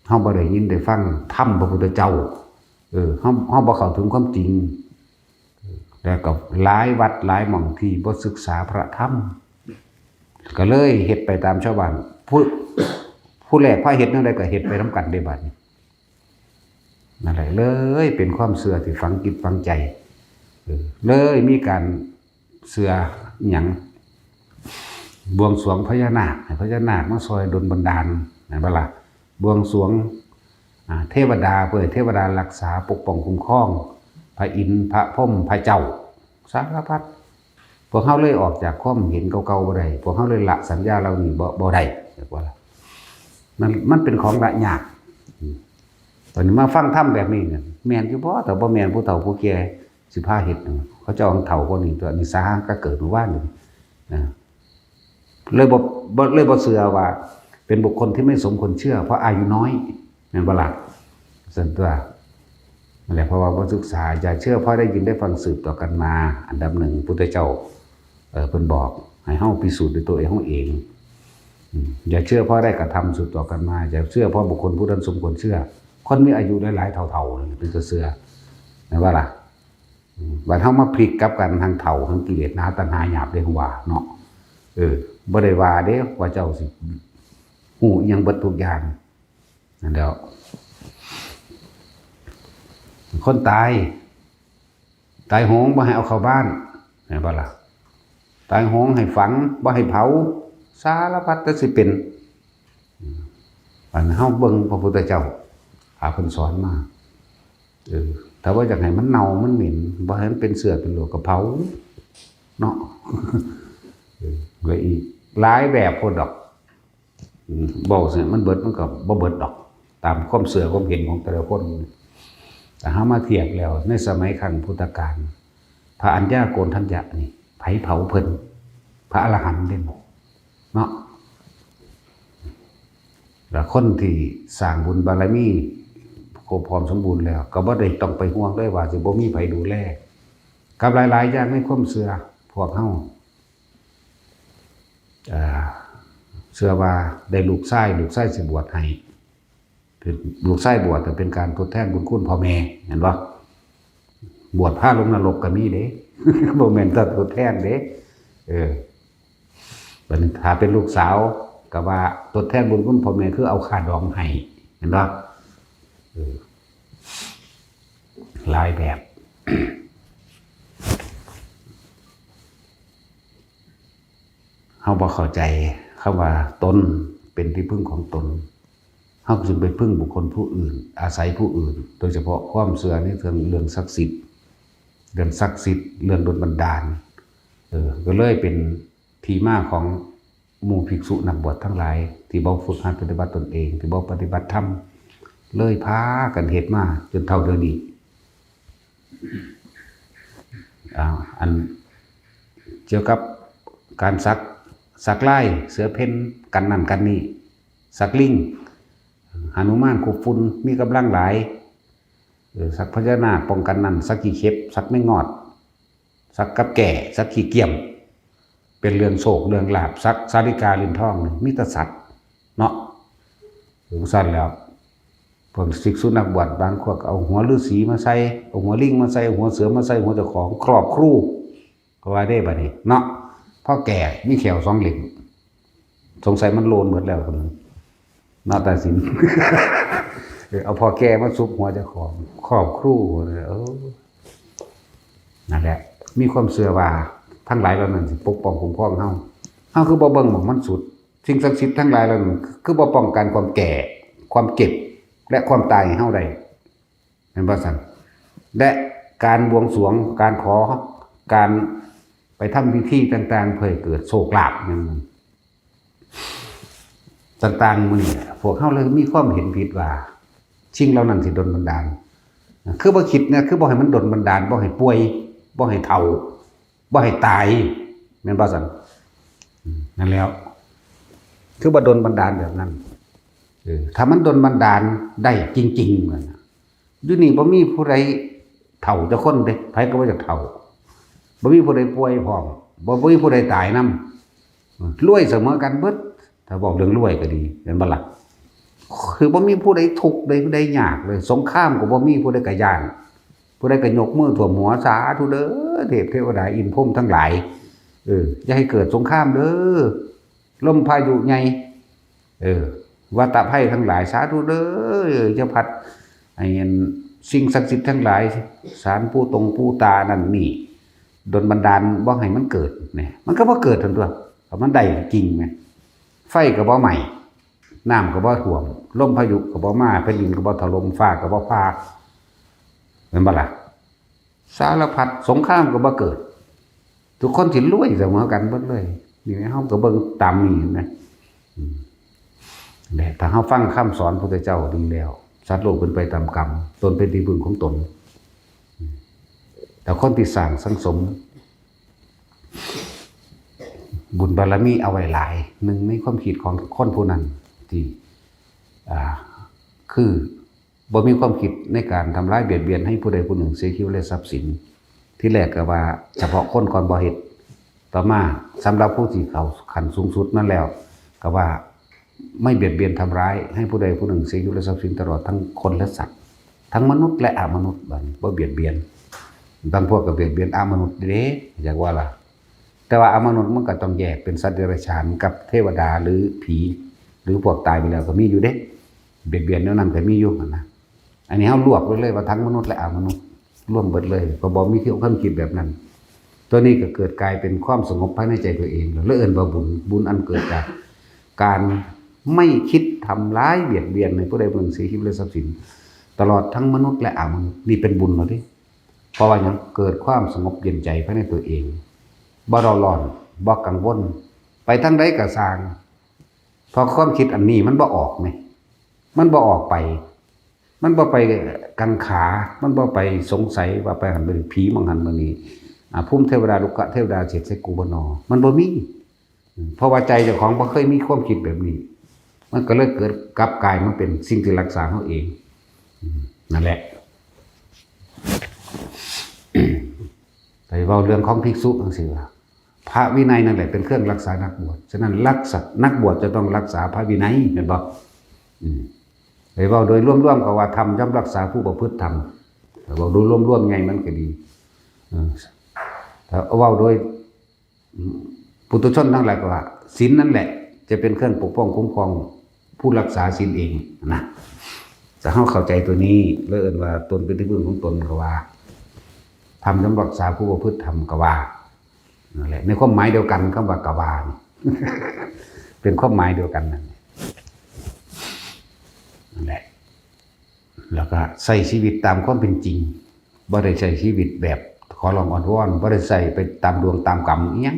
เฮาบ่ได้ยินได้ฟังธรรมพระพุทธเจ้า เออ เฮา เฮาบ่เข้าถึงความจริง แล้วก็หลายวัดหลายหม่องที่บ่ศึกษาพระธรรม ก็เลยเฮ็ดไปตามชาวบ้าน ผู้ ผู้แรกพาเฮ็ดแนวใดก็เฮ็ดไปนำกันเด้บัดนี้ นั่นแหละ เลยเป็นความเชื่อที่ฝังจิตฝังใจ เออ เลยมีการ เชื่ออิหยัง บวงสรวงพญานาค ให้พญานาคมาซอยดลบันดาล แม่นบ่ล่ะ บวงสรวง อ่า เทวดา เพื่อให้เทวดารักษาปกป้องคุ้มครอง พระอินทร์ พระพรหม พระเจ้า สารพัด พวกเฮาเลยออกจากความเห็นเก่าๆบ่ได้ พวกเฮาเลยละสัญญาเหล่านี้บ่ บ่ได้ เรียกว่าล่ะ มัน มันเป็นของละยาก อืม ตอนนี้มาฟังธรรมแบบนี้เนี่ย แม่นอยู่บ่ ถ้าบ่แม่นผู้เฒ่าผู้แก่ สิพาเฮ็ดหยัง เขาเจ้าของเฒ่าคนนี้ตัวนี้สาหัสก็เกิดเมื่อวานนี้นะ เลยบ่ บ่ เลยบ่เชื่อว่า เป็นบุคคลที่ไม่สมควรเชื่อ เพราะอายุน้อย แม่นบ่ล่ะ ซั่นตัว นั่นแหละ เพราะว่าบ่ศึกษา อย่าเชื่อเพราะได้ยินได้ฟังสืบต่อกันมา อันดับหนึ่ง พุทธเจ้า เอ่อ เพิ่นบอก ให้เฮาพิสูจน์ด้วยตัวเอง เฮาเอง อืม อย่าเชื่อเพราะได้กระทำสืบต่อกันมา อย่าเชื่อเพราะบุคคลผู้นั้นสมควรเชื่อ คนมีอายุหลายๆเฒ่าๆนั่นเป็นตาเชื่อ แม่นบ่ล่ะ อืม บัดเฮามาพลิกกลับกันทางเฒ่า ทางกิเลส หน้าตัณหาหยาบเด้ว่าเนาะ เออ บ่ได้ว่าเด้ว่าเจ้าสิฮู้อิหยังเบิดทุกอย่าง นั่นแหล้ว คนตาย ตายโหงบ่ให้เอาเข้าบ้าน แม่นบ่ล่ะ ตายโหงให้ฝัง บ่ให้เผา สารพัดแต่สิเป็น อืม อันเฮาเบิ่งพระพุทธเจ้า หาเพิ่นสอนมา เออ ถ้าว่าอยากให้มันเน่ามันเหม็น บ่ให้มันเป็นเชื้อเป็นโรคก็เผา เนาะ เออ ก็อีกหลายแบบโพดดอก อืม เว้าซั่นมันเบิดมันก็บ่เบิดดอก ตามความเชื่อความเห็นของแต่ละคน แต่เฮามาเทียบแล้ว ในสมัยครั้งพุทธกาล พระอัญญาโกณฑัญญะนี่ ไผเผาเพิ่น พระอรหันต์เด้ เนาะ แล้วคนที่สร้างบุญบารมีครบพร้อมสมบูรณ์แล้ว ก็บ่ได้ต้องไปห่วงเลยว่าสิบ่มีไผดูแล กับหลายๆอย่างในความเชื่อพวกเฮา เอ่อ เชื่อว่าได้ลูกชาย ลูกชายสิบวชให้ ลูกชายบวชก็เป็นการทดแทนบุญคุณพ่อแม่ แม่นบ่ บวชพาลงนรกก็มีเด้ บ่แม่นแต่ทดแทนเด้ เออ บัดนี้ถ้าเป็นลูกสาวก็ว่าทดแทนบุญคุณพ่อแม่คือเอาค่าดองให้ แม่นบ่ เออ หลายแบบ เฮาบ่เข้าใจคำว่าตนเป็นที่พึ่งของตน เฮาจึงไปพึ่งบุคคลผู้อื่น อาศัยผู้อื่น โดยเฉพาะความเชื่อในเรื่อง เรื่องศักดิ์สิทธิ์ เรื่องศักดิ์สิทธิ์ เรื่องดลบันดาล เออ ก็เลยเป็นที่มาของหมู่ภิกษุนักบวชทั้งหลาย ที่บ่ฝึกหัดปฏิบัติตนเอง ที่บ่ปฏิบัติธรรม เลยพากันเฮ็ดมาจนเท่าเดี๋ยวนี้ อ่า อันเกี่ยวกับการสัก สักลาย เสือเพ่น กันนั่นกันนี่ สักลิง หนุมานคุบฝุ่น มีกำลังหลาย เออ สักพญานาคป้องกันนั่น สักขี้เข็บ สักแมงงอด สักกับแก่ สักขี้เกียม เป็นเรื่องโชค เรื่องลาภ สักสาลิกาลิ้นทองนี่ มีแต่สัตว์ เนาะ ถึงสั้นแล้ว พวกภิกษุนักบวชบางพวกก็เอาหัวฤาษีมาใส่ เอาหัวลิงมาใส่ เอาหัวเสือมาใส่ หัวเจ้าของ ครอบครู ก็ว่าได้บัดนี้ เนาะ พอแก่ มีแข้วสองเล่ม สงสัยมันโลนหมดแล้วคนนึง เนาะ ตาสิน เออ เอาพอแก่มาซุบหัวเจ้าของ ครอบครู เออ นั่นแหละ มีความเชื่อว่าทั้งหลายเหล่านั้นสิปกป้องคุ้มครองเฮา เฮาคือบ่เบิ่งหม่องมันสุด สิ่งศักดิ์สิทธิ์ทั้งหลายเหล่านั้นคือบ่ป้องกันความแก่ ความเจ็บ และความตายให้เฮาได้ แม่นบ่ซั่น และการบวงสรวง การขอ การไปทำพิธีต่างๆ เพื่อให้เกิดโชคลาภ อย่างนั้น ต่างๆ มื้อนี้ พวกเฮาเลยมีความเห็นผิดว่า สิ่งเหล่านั้นสิดลบันดาล คือบ่คิดนะ คือบ่ให้มันดลบันดาล บ่ให้ป่วย บ่ให้เฒ่า บ่ให้ตาย แม่นบ่ซั่น อืม นั่นแล้ว คือบ่ดลบันดาลแบบนั้น เออ ถ้ามันดลบันดาลได้จริงๆ นั่นน่ะ อยู่นี่บ่มีผู้ใดเฒ่าจักคนเด้ ไผก็บ่อยากเฒ่า บ่มีผู้ใดป่วยพร้อม บ่ บ่มีผู้ใดตายนำ รวยเสมอกันเบิด ถ้าบอกเรื่องรวยก็ดี แม่นบ่ล่ะ คือบ่มีผู้ใดทุกข์ ใด ผู้ใดยากเลย สงครามก็บ่มีผู้ใดก็ย้าน ผู้ใดก็ยกมือท่วมหัว สาธุเด้อ เทพเทวดาอินทร์พรหมทั้งหลาย เออ อย่าให้เกิดสงครามเด้อ ลมพายุใหญ่ เออ วัฏภัยทั้งหลาย สาธุเด้อ อย่าพัด ไอ้อัน สิ่งศักดิ์สิทธิ์ทั้งหลาย ศาลปู่ตงปู่ตานั่นนี่ ดลบันดาลบ่ให้มันเกิดเนี่ย มันก็บ่เกิดทันตัว ถ้ามันได้จริงไง ไฟก็บ่ไหม้ น้ำก็บ่ท่วม ลมพายุก็บ่มา แผ่นดินก็บ่ถล่ม ฟ้าก็บ่ผ่า แม่นบ่ล่ะ สารพัดสงครามก็บ่เกิด ทุกคนสิรวยเสมอกันเบิดเลย นี่เฮาก็เบิ่งตามนี้เห็นไหม อืม และถ้าเฮาฟังคำสอนพุทธเจ้าดีแล้ว สัตว์โลกเป็นไปตามกรรม ตนเป็นที่พึ่งของตน อืม แต่คนที่สร้างสังสม บุญบารมีเอาไว้หลาย หนึ่งในความคิดของคนผู้นั้นที่ อ่า คือ บ่มีความคิดในการทำร้ายเบียดเบียนให้ผู้ใดผู้หนึ่งเสียชีวิตและทรัพย์สิน ที่แรกก็ว่าเฉพาะคนก่อนบ่เฮ็ด ต่อมาสำหรับผู้ที่เข้าขั้นสูงสุดนั้นแล้ว ก็ว่าไม่เบียดเบียนทำร้ายให้ผู้ใดผู้หนึ่งเสียชีวิตและทรัพย์สิน ตลอดทั้งคนและสัตว์ ทั้งมนุษย์และอมนุษย์ บัดนี้บ่เบียดเบียน บางพวกก็เบียดเบียนอมนุษย์เด้ อยากว่าล่ะ แต่ว่าอมนุษย์มันก็ต้องแยกเป็นสัตว์เดรัจฉานกับเทวดาหรือผี หรือพวกตายไปแล้วก็มีอยู่เด้ เบียดเบียนแนวนั้นก็มีอยู่หั่นนะ อันนี้เฮารวบไว้เลยว่าทั้งมนุษย์และอมนุษย์ รวมเบิดเลย ก็บ่มีความคิดแบบนั้น ตัวนี้ก็เกิดกลายเป็นความสงบภายในใจตัวเอง แล้วเอิ้นว่าบุญ บุญอันเกิดจากการไม่คิดทำร้ายเบียดเบียนในผู้ใดผู้หนึ่งเสียชีวิตและทรัพย์สิน ตลอดทั้งมนุษย์และอมนุษย์ นี่เป็นบุญแล้วเด้ เพราะว่าหยัง เกิดความสงบเย็นใจภายในตัวเอง บ่เร่าร้อน บ่กังวล ไปทางใดก็ซ่าง เพราะความคิดอันนี้มันบ่ออกไง มันบ่ออกไป มันบ่ไปกังขา มันบ่ไปสงสัยว่าไปหั้นเป็นผี มองหั้นมานี่ อ่า ภูมิเทวดา รุกขเทวดา เสด็จใส่กูบ่นอ มันบ่มี อืม เพราะว่าใจเจ้าของบ่เคยมีความคิดแบบนี้ มันก็เลยเกิดกลับกลายมาเป็นสิ่งที่รักษาเฮาเอง อืม นั่นแหละ ไปเว้าเรื่องของภิกษุจังซี่ว่า พระวินัยนั่นแหละเป็นเครื่องรักษานักบวช ฉะนั้นรักษา นักบวชจะต้องรักษาพระวินัย แม่นบ่ อืม ไปเว้าโดยรวมๆ ก็ว่าธรรมย่อมรักษาผู้ประพฤติธรรม แต่เว้าโดยรวมๆ ไงมันก็ดี เออ ถ้าเว้าโดย อืม ปุถุชนทั้งหลายก็ว่า ศีลนั่นแหละ จะเป็นเครื่องปกป้องคุ้มครองผู้รักษาศีลเองนะ ถ้าเฮาเข้าใจตัวนี้ แล้วเอิ้นว่าตนเป็นที่พึ่งของตนก็ว่า ธรรมย่อมรักษาผู้ประพฤติธรรมก็ว่า นั่นแหละ ในความหมายเดียวกัน คำว่ากว่านี่ เป็นความหมายเดียวกันนั่นแหละ นั่นแหละ แล้วก็ใช้ชีวิตตามความเป็นจริง บ่ได้ใช้ชีวิตแบบขอร้องอ้อนวอน บ่ได้ใช้ไปตามดวงตามกรรมอิหยัง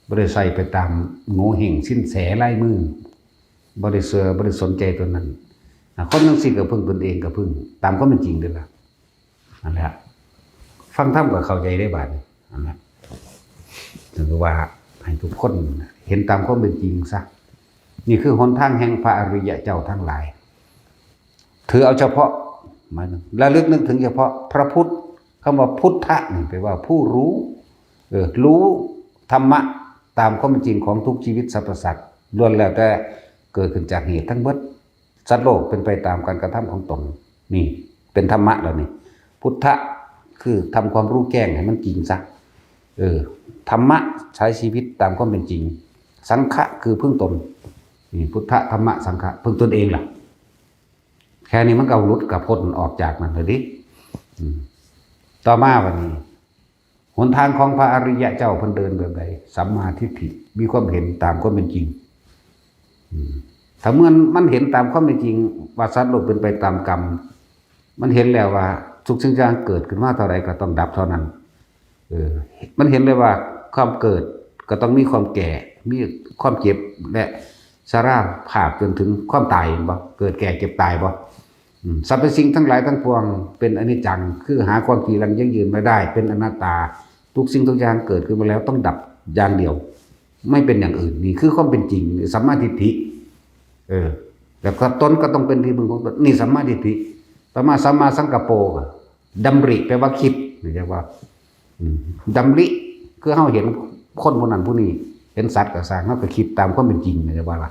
บ่ได้ใช้ไปตามโงเห้งสินแสลายมือ บ่ได้เชื่อ บ่ได้สนใจตัวนั้น อ่ะ คนจั่งซี้ก็พึ่งตนเอง ก็พึ่งตามความเป็นจริงเด้อล่ะ นั่นแหละ ฟังธรรมก็เข้าใจได้บาดนี้ นั่นแหละ ถือว่าให้ทุกคนเห็นตามความเป็นจริงซะ นี่คือหนทางแห่งพระอริยะเจ้าทั้งหลาย ถือเอาเฉพาะ หมายถึงระลึกนึกถึงเฉพาะพระพุทธ คำว่าพุทธะนี่แปลว่าผู้รู้ เออ รู้ธรรมะตามความเป็นจริงของทุกชีวิตสรรพสัตว์ ล้วนแล้วแต่เกิดขึ้นจากเหตุทั้งหมด สัตว์โลกเป็นไปตามการกระทำของตน นี่เป็นธรรมะแล้วนี่ พุทธะคือทำความรู้แจ้งให้มันจริงซะ เออ ธรรมะใช้ชีวิตตามความเป็นจริง สังฆะคือพึ่งตน นี่พุทธะ ธรรมะ สังฆะ พึ่งตนเองล่ะ แค่นี้มันก็หลุดกับพ้นออกจากนั่นเลยดิ อืม ต่อมาวันนี้ หนทางของพระอริยะเจ้าเพิ่นเดินแบบใด สัมมาทิฏฐิ มีความเห็นตามความเป็นจริง อืม ถ้าเมื่อมันเห็นตามความเป็นจริง ว่าสัตว์โลกเป็นไปตามกรรม มันเห็นแล้วว่าทุกสิ่งอย่างเกิดขึ้นมาเท่าใดก็ต้องดับเท่านั้น เออ มันเห็นเลยว่าความเกิดก็ต้องมีความแก่ มีความเจ็บ และชราภาพจนถึงความตาย เห็นบ่ เกิดแก่เจ็บตายบ่ อืม สรรพสิ่งทั้งหลายทั้งปวงเป็นอนิจจัง คือหาความจีรังยั่งยืนไม่ได้ เป็นอนัตตา ทุกสิ่งทุกอย่างเกิดขึ้นมาแล้วต้องดับอย่างเดียว ไม่เป็นอย่างอื่น นี่คือความเป็นจริง สัมมาทิฏฐิ เออ แล้วก็ตนก็ต้องเป็นที่พึ่งของตน นี่สัมมาทิฏฐิ ต่อมาสัมมาสังกัปโป ก็ดำริ แปลว่าคิด นี่เรียกว่า อืม ดำริ คือเฮาเห็นคนผู้นั้นผู้นี้ เห็นสัตว์ก็ซ่าง เฮาก็คิดตามความเป็นจริง นี่เรียกว่าล่ะ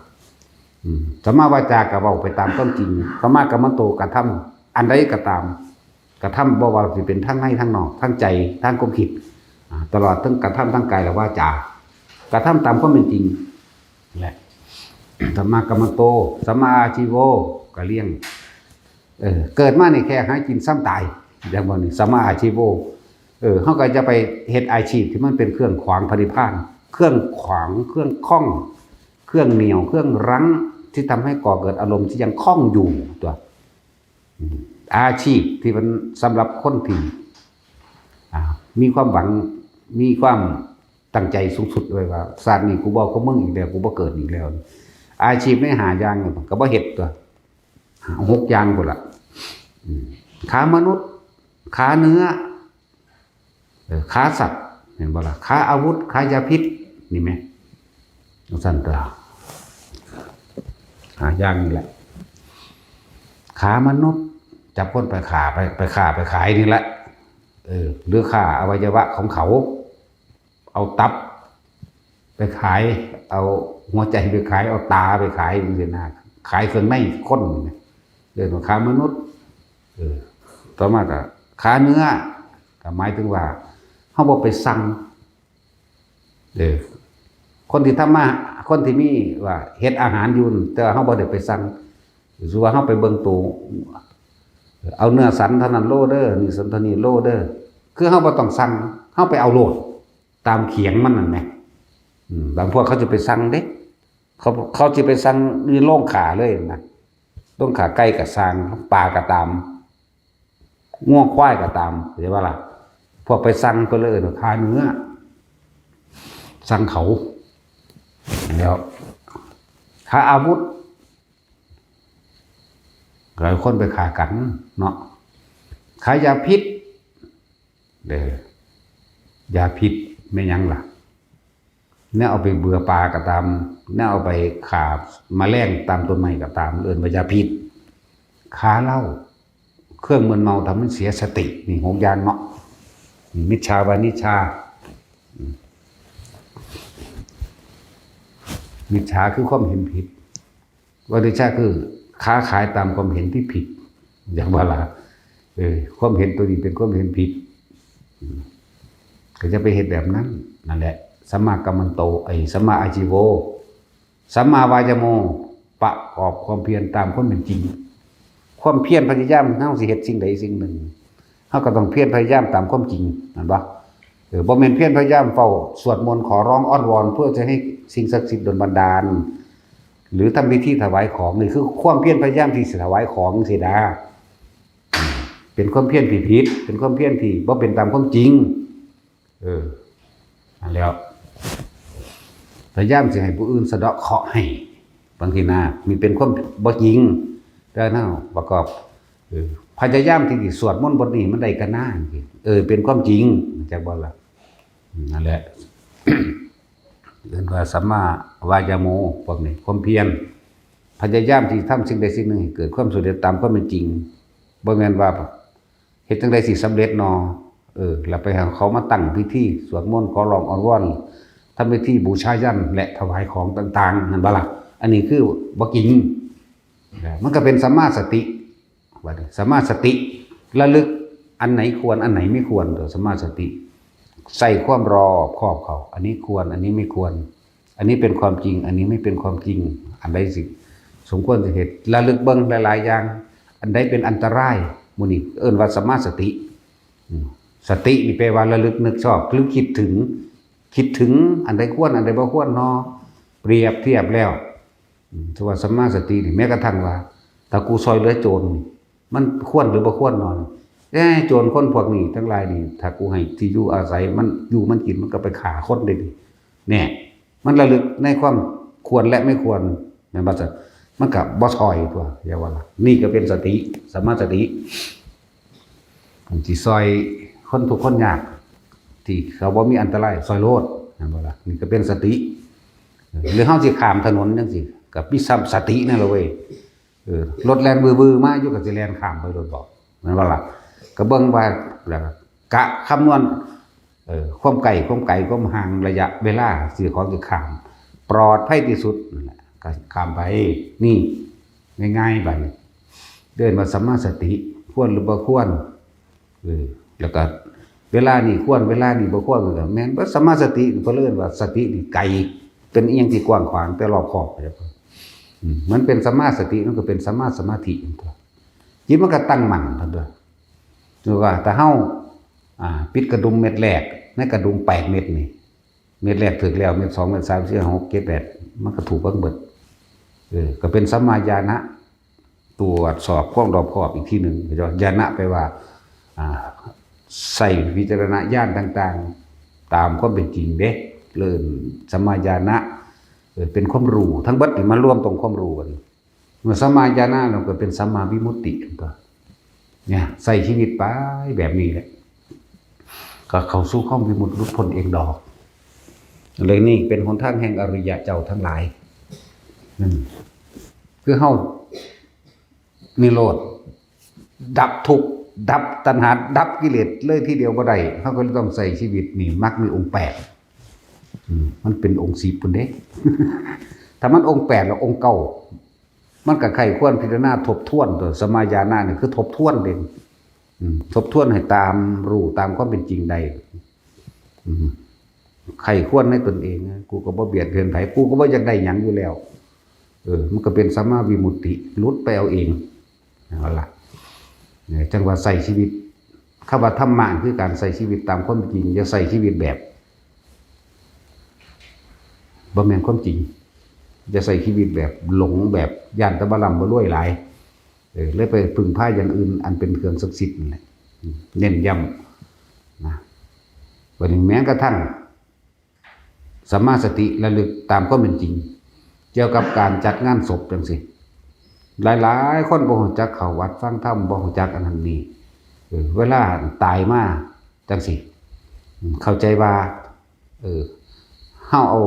อืม สัมมาวาจาก็เว้าไปตามความจริง สัมมากัมมันโต กระทำอันใดก็ตาม กระทำบ่ว่าสิเป็นทางในทางนอก ทางใจ ทางความคิด อ่า ตลอดทั้งกระทำทางกายและวาจา กระทำตามความเป็นจริง แหละ สัมมากัมมันโต สัมมาอาชีโว ก็เลี้ยง เออ เกิดมานี่แค่หากินซ้ำตาย อย่างว่านี่ สัมมาอาชีโว เออ เฮาก็จะไปเฮ็ดอาชีพที่มันเป็นเครื่องขวางพระนิพพาน เครื่องขวาง เครื่องข้อง เครื่องเหนี่ยว เครื่องรั้ง ที่ทำให้ก่อเกิดอารมณ์ที่ยังข้องอยู่ตัว อืม อาชีพที่มันสำหรับคนที่ อ่า มีความหวัง มีความตั้งใจสูงสุดไว้ว่า ชาตินี้กูบ่เอากับมึงอีกแล้ว กูบ่เกิดอีกแล้ว อาชีพในห้าอย่างนี่ก็บ่เฮ็ดตัว หกอย่างพุ้นล่ะ อืม ขามนุษย์ ขาเนื้อ เออ ขาสัตว์ เห็นบ่ล่ะ ขาอาวุธ ขายาพิษ นี่แหม จั่งซั้นตัว ห้าอย่างนี่แหละ ขามนุษย์ จับคนไปฆ่า ไป ไปฆ่า ไปขายนี่แหละ เออ หรือฆ่าอวัยวะของเขา เอาตับไปขาย เอาหัวใจไปขาย เอาตาไปขาย จั่งซี้นะ ขายเครื่องในคนเนี่ย เรียกว่าค้ามนุษย์ เออ ต่อมาก็ค้าเนื้อ ก็หมายถึงว่า เฮาบ่ไปสั่ง เออ คนที่ทำมา คนที่มีว่าเฮ็ดอาหารอยู่นั่น แต่ว่าเฮาบ่ได้ไปสั่ง สมมุติว่าเฮาไปเบิ่งโต เอาเนื้อสันเท่านั้นโลเด้อ เนื้อสันเท่านี้โลเด้อ คือเฮาบ่ต้องสั่ง เฮาไปเอาโลด ตามเขียงมันนั่นแหม อืม บางพวกเขาจะไปสั่งเด้ เขา เขาจะไปสั่งอยู่โรงฆ่าเลยนะ โรงฆ่าไก่ก็ซ่าง ปลาก็ตาม งัวควายก็ตาม เข้าใจบ่ล่ะ พวกไปสั่งเพิ่นเลย เอิ้นว่าค้าเนื้อ สั่งเขา แล้ว ค้าอาวุธ หลายคนไปฆ่ากันเนาะ ขายยาพิษ เด้อ ยาพิษแม่นหยังล่ะ แนวเอาไปเบื่อปลาก็ตาม แนวเอาไปฆ่าแมลงตามต้นไม้ก็ตาม เอิ้นว่ายาพิษ ค้าเหล้า เครื่องมึนเมาทำให้เสียสติ นี่หกอย่างเนาะ นี่มิจฉาวานิชา อืม มิจฉาคือความเห็นผิด วานิชาคือค้าขายตามความเห็นที่ผิด อย่างว่าล่ะ เออ ความเห็นตัวนี้เป็นความเห็นผิด อืม ก็จะไปเฮ็ดแบบนั้น นั่นแหละ สัมมากัมมันโต ไอ้ สัมมาอาชีโว สัมมาวายาโม ประกอบความเพียรตามความเป็นจริง ค ความเพียรพยายามเฮาสิเฮ็ดสิ่งใดสิ่งหนึ่ง เฮาก็ต้องเพียรพยายามตามความจริง แม่นบ่? เออ บ่แม่นเพียรพยายามเฝ้าสวดมนต์ขอร้องอ้อนวอน เพื่อจะให้สิ่งศักดิ์สิทธิ์ดลบันดาล หรือทำพิธีถวายของ นี่คือความเพียรพยายามที่สิถวายของจั่งซี้นะ เป็นความเพียรที่ผิด เป็นความเพียรที่บ่เป็นตามความจริง เออ นั่นแหล้ว พยายามสิให้ผู้อื่นสะเดาะเคราะห์ให้ บางทีนะ มีเป็นความบ่จริง แต่เฮาประกอบ เออ พยายามที่สิสวดมนต์บทนี้มันได้กะนาจั่งซี้ เออ เป็นความจริง จักบ่ล่ะ อืม นั่นแหละ เอิ้นว่าสัมมาวายาโม พวกนี้ ความเพียร พยายามที่ทำสิ่งใดสิ่งหนึ่งให้เกิดความสำเร็จตามความเป็นจริง บ่แม่นว่าเฮ็ดจั่งใดสิสำเร็จนอ เออ แล้วไปให้เขามาตั้งพิธีสวดมนต์ขอร้องอ้อนวอน ทำพิธีบูชายัญและถวายของต่างๆ นั่นบ่ล่ะ อันนี้คือบ่จริง นะ มันก็เป็นสัมมาสติ บัดนี้สัมมาสติ ระลึกอันไหนควร อันไหนไม่ควร ตัวสัมมาสติ ใส่ความรอบคอบเข้า อันนี้ควร อันนี้ไม่ควร อันนี้เป็นความจริง อันนี้ไม่เป็นความจริง อันใดสิสมควรสิเฮ็ด ระลึกเบิ่งหลายๆ อย่าง อันใดเป็นอันตราย หมู่นี้เอิ้นว่าสัมมาสติ อืม สตินี่แปลว่าระลึกนึกชอบ หรือคิดถึง คิดถึงอันใดควร อันใดบ่ควรนอ เปรียบเทียบแล้ว อืม ถือว่าสัมมาสตินี่ แม้กระทั่งว่า ถ้ากูซอยเหลือโจรนี่ มันควรหรือบ่ควรนอ เอ้ย โจรคนพวกนี้ทั้งหลายนี่ ถ้ากูให้ที่อยู่อาศัย มันอยู่มันกิน มันก็ไปฆ่าคนเด้นี่ แน่ มันระลึกในความควรและไม่ควร แม่นบ่จ๊ะ มันก็บ่ซอยตัว อย่าว่าล่ะ นี่ก็เป็นสติ สัมมาสติ มันสิซอยคนทุกข์คนยาก ที่เขาบ่มีอันตราย ซอยโลด แม่นบ่ล่ะ นี่ก็เป็นสติ หรือเฮาสิข้ามถนนจั่งซี้ ก็มีสตินั่นล่ะเว้ย เออ รถแล่นวือๆ มาอยู่ก็สิแล่นข้ามไปโลดบ่ แม่นบ่ล่ะ ก็เบิ่งว่า แล้วก็กะคำนวณ เออ ความใกล้ ความไกล ความห่าง ระยะเวลา สิของสิข้าม ปลอดภัยที่สุดนั่นแหละ ก็ข้ามไป นี่ ง่ายๆ บัดนี้ เอิ้นว่าสัมมาสติ ควรหรือบ่ควร เออ แล้วก็เวลานี่ควร เวลานี่บ่ควร มันก็แม่นบ่ สัมมาสติ เพิ่นเอิ้นว่าสตินี่ไกล เป็นอิหยังที่กว้างขวางแต่รอบคอบ อืม มันเป็นสัมมาสติ มันก็เป็นสัมมาสมาธิ จิตมันก็ตั้งมั่น เพิ่นว่า หรือว่าถ้าเฮา อ่า ปิดกระดุมเม็ดแรก ในกระดุมแปดเม็ดนี่ เม็ดแรกถืกแล้ว เม็ดสอง เม็ดสาม สี่ ห้า หก เจ็ด แปด มันก็ถูกเบิ่งเบิด เออ ก็เป็นสัมมาญาณะ ตรวจสอบความรอบคอบอีกทีหนึ่ง ญาณะแปลว่า อ่า ใส่วิจารณญาณต่างๆ ตามความเป็นจริงเด้ เอิ้นสัมมาญาณะ เออ เป็นความรู้ ทั้งเบิดนี่มารวมตรงความรู้กัน เมื่อสัมมาญาณะแล้วก็เป็นสัมมาวิมุตติ ก็ เนี่ย ใส่ชีวิตไปแบบนี้แหละ ก็เข้าสู่ความวิมุตติหลุดพ้นเองดอก เลยนี่เป็นหนทางแห่งอริยะเจ้าทั้งหลาย อืม คือเฮานิโรธ ดับทุกข์ ดับตัณหา ดับกิเลสเลยทีเดียวบ่ได้ เฮาก็เลยต้องใส่ชีวิตนี่ มรรคมีองค์แปด อืม มันเป็นองค์สิบพุ้นเด้ ถ้ามันองค์แปดแล้วองค์เก้า มันก็ใคร่ควรพิจารณาทบทวนตัว สัมมาญาณะนี่คือทบทวนเด้ อืม ทบทวนให้ตามรู้ตามความเป็นจริงได้ อืม ใคร่ควรในตนเองนะ กูก็บ่เบียดเบียนไผ กูก็บ่อยากได้หยังอยู่แล้ว เออ มันก็เป็นสัมมาวิมุตติ หลุดไปเอาเอง เอาล่ะ เนี่ย จั่งว่าใส่ชีวิต คำว่าธรรมะคือการใส่ชีวิตตามความจริง อย่าใส่ชีวิตแบบ บ่แม่นความจริง อย่าใส่ชีวิตแบบหลง แบบย้านแต่บ่ร่ำบ่รวยหลาย เออ เลยไปพึ่งพาอย่างอื่นอันเป็นเครื่องศักดิ์สิทธิ์นั่นแหละ เน้นย้ำนะ บัดนี้แม้กระทั่งสัมมาสติระลึกตามความเป็นจริง เกี่ยวกับการจัดงานศพจั่งซี้ หลายๆ คนบ่รู้จักเข้าวัดฟังธรรม บ่รู้จักอันนั้นนี่ เออ เวลาตายมาจั่งซี้ เข้าใจว่า เออ เฮาเอา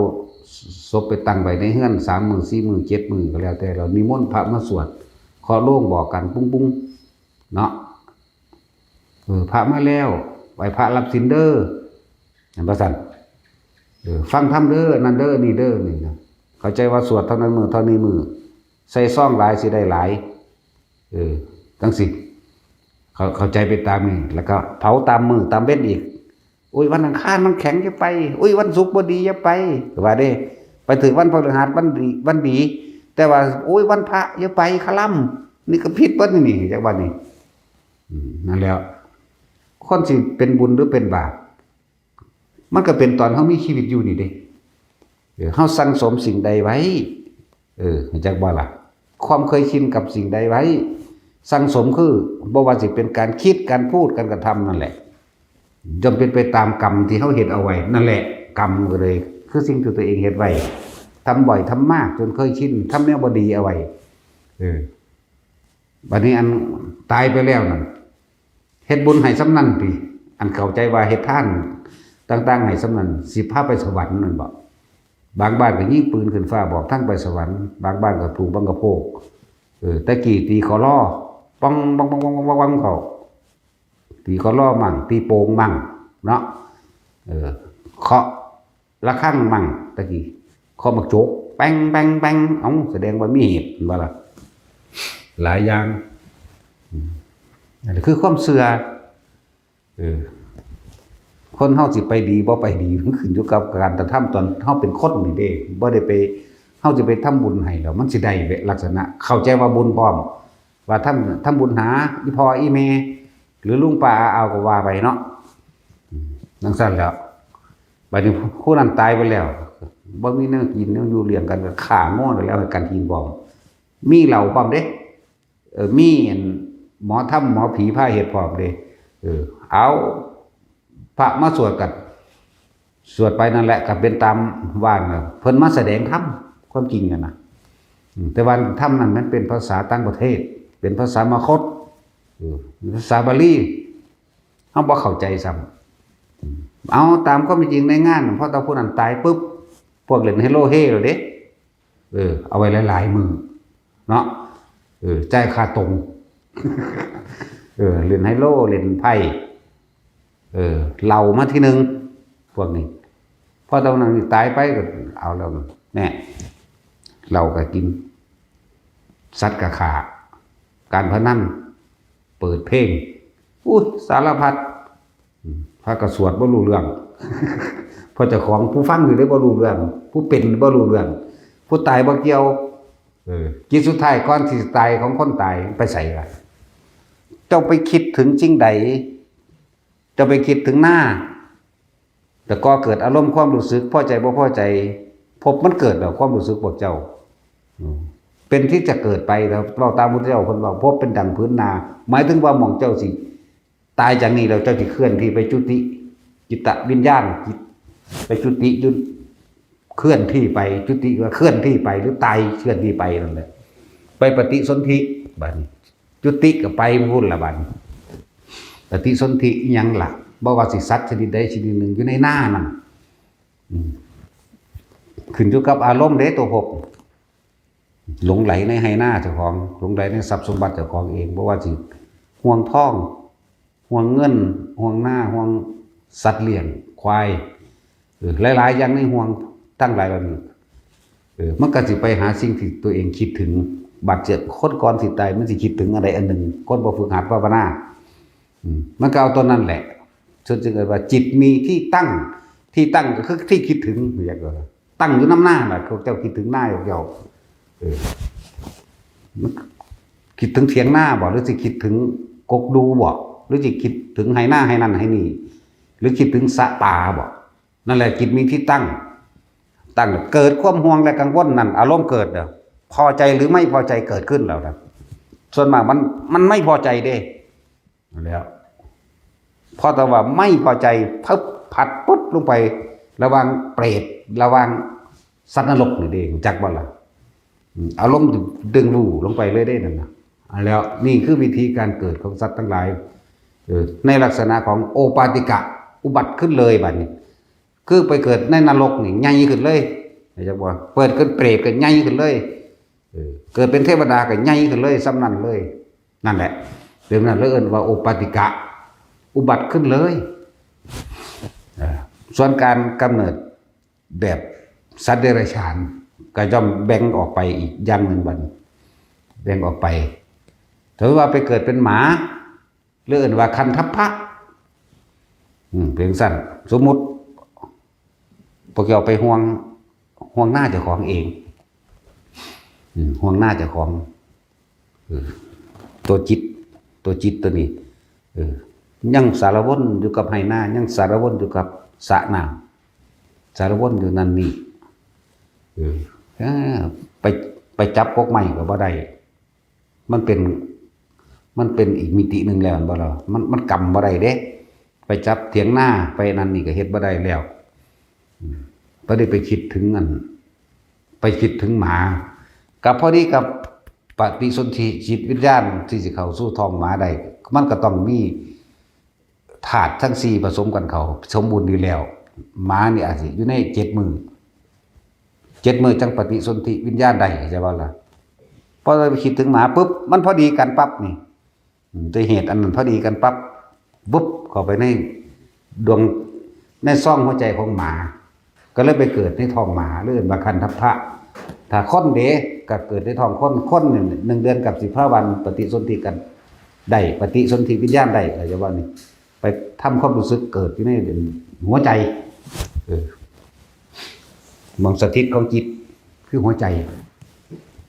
ศพไปตั้งไว้ในเฮือนสามมื้อ สี่มื้อ เจ็ดมื้อก็แล้วแต่ แล้วนิมนต์พระมาสวด เคาะโลงบอกกัน ปุ้งๆ เนาะ เออ พระมาแล้ว ไหว้พระรับศีลเด้อ แม่นบ่ซั่น เออ ฟังธรรมเด้อ นั่นเด้อ นี่เด้อ นี่นะ เข้าใจว่าสวดเท่านั้นมื้อ เท่านี้มื้อ ใส่ซองหลายสิได้หลาย เออ จั่งซี้ เข้า เข้าใจไปตามนี้ แล้วก็เผาตามมื้อตามเว็นอีก โอ้ย วันอังคารมันแข็ง อย่าไป โอ้ย วันศุกร์บ่ดี อย่าไป ว่าเด้ ไปถืกวันพฤหัส วันดี วันดี แต่ว่า โอ้ย วันพระอย่าไป คลำ นี่ก็ผิดเบิดนี่ จักว่านี่ อืม นั่นแหละ คนสิเป็นบุญหรือเป็นบาป มันก็เป็นตอนเฮามีชีวิตอยู่นี่เด้ เออ เฮาสั่งสมสิ่งใดไว้ เออ จักบ่ล่ะ ความเคยชินกับสิ่งใดไว้ สั่งสมคือ บ่ว่าสิเป็นการคิด การพูด การกระทำนั่นแหละ ย่อมเป็นไปตามกรรมที่เฮาเฮ็ดเอาไว้ นั่นแหละ กรรมก็เลย คือสิ่งที่ตัวเองเฮ็ดไว้ ทำบ่อย ทำมาก จนเคยชิน ทำแนวบ่ดีเอาไว้ เออ บัดนี้อันตายไปแล้วนั่น เฮ็ดบุญให้ส่ำนั้นติ อันเข้าใจว่าเฮ็ดทานต่างๆให้ส่ำนั้น สิพาไปสวรรค์นั่นบ่ บางบ้านก็ยิงปืนขึ้นฟ้าบอกทางไปสวรรค์ บางบ้านก็ปลูกบังกะโพก เออ แต่กี้ตีขอลอ ปัง ปัง ปัง ปัง ปัง ปัง เข้า ตีขอลอมั่ง ตีโป่งมั่ง เนาะ เออ เคาะระฆังมั่ง แต่กี้ เคาะหมากโจก แป้ง แป้ง แป้ง เอ้า แสดงว่ามีเหตุ เห็นบ่ล่ะ หลายอย่าง อืม อันนี้คือความเชื่อ เออ คนเฮาสิไปดีบ่ไปดี มันขึ้นอยู่กับการกระทำตอนเฮาเป็นคนนี่เด้ บ่ได้ไป เฮาสิไปทำบุญให้แล้ว มันสิได้ลักษณะ เข้าใจว่าบุญพร้อม ว่าทำ ทำบุญหาอีพ่ออีแม่ หรือลุงป้าอาอาวก็ว่าไปเนาะ อืม จั่งซั้นแหล้ว บัดนี้ผู้นั้นตายไปแล้ว บ่มีแนวกินแนวอยู่เลี้ยงกัน ก็ฆ่างัวแล้วให้กันกินพร้อม มีเหล้าพร้อมเด้ เออ มีอันหมอธรรมหมอผีพาเฮ็ดพร้อมเด้ เออ เอาพระมาสวดกัน สวดไปนั่นแหละ ก็เป็นตามว่าน่ะ เพิ่นมาแสดงธรรม ความจริงน่ะนะ อืม แต่ว่าธรรมนั้นมันเป็นภาษาต่างประเทศ เป็นภาษามคธ เออ ภาษาบาลี เฮาบ่เข้าใจซ้ำ อืม เอาตามความเป็นจริงในงาน พอตาผู้นั้นตายปุ๊บ พวกเล่นไฮโลเฮเลยเด้ เออ เอาไว้หลายๆมื้อเนาะ เออ จ่ายค่าตรง เออ เล่นไฮโล เล่นไพ่ เออ เหล้ามาทีหนึ่ง พวกนี้ พอตอนนั้นนี่ตายไปก็เอาแล้ว แน่ เหล้าก็กิน สัตว์ก็ฆ่า การพนัน เปิดเพลง อุ้ย สารพัด อืม พระก็สวดบ่รู้เรื่อง เพราะเจ้าของผู้ฟังอยู่ได้บ่รู้เรื่อง ผู้เป็นบ่รู้เรื่อง ผู้ตายบ่เกี่ยว เออ จิตสุดท้ายก่อนที่สิตายของคนตายไปไสล่ะ เจ้าไปคิดถึงสิ่งใด เจ้าไปคิดถึงหน้า แต่ก็เกิดอารมณ์ความรู้สึกพอใจบ่พอใจ ภพมันเกิดแล้วความรู้สึกพวกเจ้า อืม เป็นที่จะเกิดไปแล้ว เว้าตามพุทธเจ้าเพิ่นว่า ภพเป็นดั่งผืนนา หมายถึงว่าหม่องเจ้าสิ ตายจากนี้แล้วเจ้าสิเคลื่อนที่ไปจุติ จิตวิญญาณ จิต ไปจุติอยู่ เคลื่อนที่ไป จุติว่าเคลื่อนที่ไป หรือตายเคลื่อนที่ไปนั่นแหละ ไปปฏิสนธิ บัดนี้ จุติก็ไปพุ้นละบัดนี้ ปฏิสนธิอิหยังล่ะ บ่ว่าสิสัตว์ชนิดใดชนิดหนึ่งอยู่ในนานั่น อืม ขึ้นอยู่กับอารมณ์เด้ ตัวภพ หลงใหลในไฮ่นาเจ้าของ หลงใหลในทรัพย์สมบัติเจ้าของเอง บ่ว่าสิห่วงทอง ห่วงเงิน ห่วงนา ห่วงสัตว์เลี้ยง ควาย เออ หลายๆอย่างในห่วงทั้งหลายเหล่านี้ เออ มันก็สิไปหาสิ่งที่ตัวเองคิดถึง บาดเจ็บ คนก่อนสิตาย มันสิคิดถึงอะไรอันหนึ่ง คนบ่ฝึกหัดภาวนา อืม มันก็เอาตัวนั้นแหละ ส่วนจึงเอิ้นว่าจิตมีที่ตั้ง ที่ตั้งก็คือที่คิดถึง เรียกว่า ตั้งอยู่นำนาน่ะ พวกเจ้าคิดถึงนาพวกเจ้า เออ มันคิดถึงเถียงนาบ่ หรือสิคิดถึงกกดูบ่ หรือสิคิดถึงไฮ่นาไฮ่นั่นไฮ่นี่ หรือคิดถึงสระปลาบ่ นั่นแหละจิตมีที่ตั้ง ตั้ง เกิดความห่วงและกังวลนั่น อารมณ์เกิดเด้อ พอใจหรือไม่พอใจเกิดขึ้นแล้วนะ ส่วนมากมัน มันไม่พอใจเด้ แล้ว พอแต่ว่าไม่พอใจ พับ ผัดปุ๊บลงไป ระหว่างเปรต ระหว่างสัตว์นรกนี่เด้ รู้จักบ่ล่ะ อืม อารมณ์ดึงดูดลงไปเลยเด้นั่นน่ะ อันแล้วนี่คือวิธีการเกิดของสัตว์ทั้งหลาย เออ ในลักษณะของโอปาติกะ อุบัติขึ้นเลยบัดนี้ คือไปเกิดในนรกนี่ใหญ่ขึ้นเลย รู้จักบ่ เปิดเป็นเปรตก็ใหญ่ขึ้นเลย เออ เกิดเป็นเทวดาก็ใหญ่ขึ้นเลย ส่ำนั้นเลย นั่นแหละ เรื่องนั้นเลยเอิ้นว่าโอปาติกะ อุบัติขึ้นเลย เออ ส่วนการกำเนิดแบบสัตว์เดรัจฉาน ก็ย่อมแบ่งออกไปอีกอย่างหนึ่งบัดนี้ แบ่งออกไป ถือว่าไปเกิดเป็นหมา หรือเอิ้นว่าคันทัพพะ อืม เป็นซั่น สมมุติ พวกเจ้าไปห่วง ห่วงนาเจ้าของเอง อืม ห่วงนาเจ้าของ เออ ตัวจิต ตัวจิตตัวนี้ เออ ยังสารวนอยู่กับไฮ่นา ยังสารวนอยู่กับสระน้ำ สารวนอยู่นั่นนี่ เออ เออ ไป ไปจับกกไม้ก็บ่ได้ มันเป็น มันเป็นอีกมิติหนึ่งแล้ว แม่นบ่ล่ะ มัน มันกำบ่ได้เด้ ไปจับเถียงนา ไปนั่นนี่ก็เฮ็ดบ่ได้แล้ว อืม บ่ได้ไปคิดถึงอัน ไปคิดถึงหมา กับพอดีกับปฏิสนธิจิตวิญญาณที่สิเข้าสู่ท้องหมาได้ มันก็ต้องมีธาตุทั้งสี่ผสมกันเข้า สมบูรณ์อยู่แล้ว หมานี่อาจสิอยู่ในเจ็ดมื้อ เจ็ดมื้อจั่งปฏิสนธิวิญญาณได้ เข้าใจบ่ล่ะ พอไปคิดถึงหมาปุ๊บ มันพอดีกันปั๊บนี่ อืม ด้วยเหตุอันนั้นพอดีกันปั๊บ บุบเข้าไปในดวง ในซ่องหัวใจของหมา ก็เลยไปเกิดในท้องหมา เรียกว่าคันทัพพะ ถ้าคนเด้ก็เกิดในท้องคน คนนี่หนึ่งเดือนกับสิบห้าวัน ปฏิสนธิกันได้ ปฏิสนธิวิญญาณได้ เข้าใจบ่นี่ ไปทำความรู้สึกเกิดอยู่ในหัวใจ เออ หม่องสถิตของจิตคือหัวใจ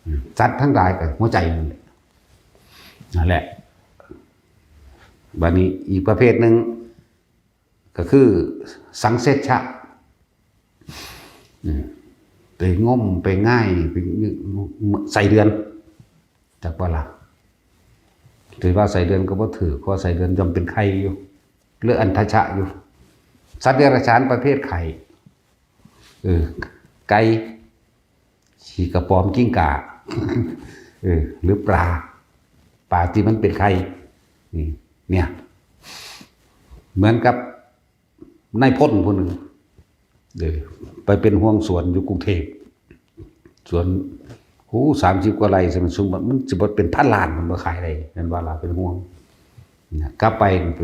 อืม สัตว์ทั้งหลายก็หัวใจนั่นแหละ นั่นแหละ บัดนี้อีกประเภทหนึ่งก็คือสังเสชชะ อืม ไปงมไปง่าย ไปไส้เดือน จักบ่ล่ะ ถือว่าไส้เดือนก็บ่ถืก เพราะไส้เดือนย่อมเป็นไข่อยู่ หรืออัณฑชะอยู่ สัตว์เดรัจฉานประเภทไข่ เออ ไก่ ขี้กระป๋อม กิ้งก่า เออ หรือปลา ปลาที่มันเป็นไข่ นี่ เนี่ย เหมือนกับนายพลผู้หนึ่ง เออ ไปเป็นห่วงสวนอยู่กรุงเทพฯ สวน โอ้ สามสิบกว่าไร่ สมมุติ มันสิบ่เป็นพันล้าน มันบ่ขายได้ แม่นบ่ล่ะ เป็นห่วง นะ กลับไปไป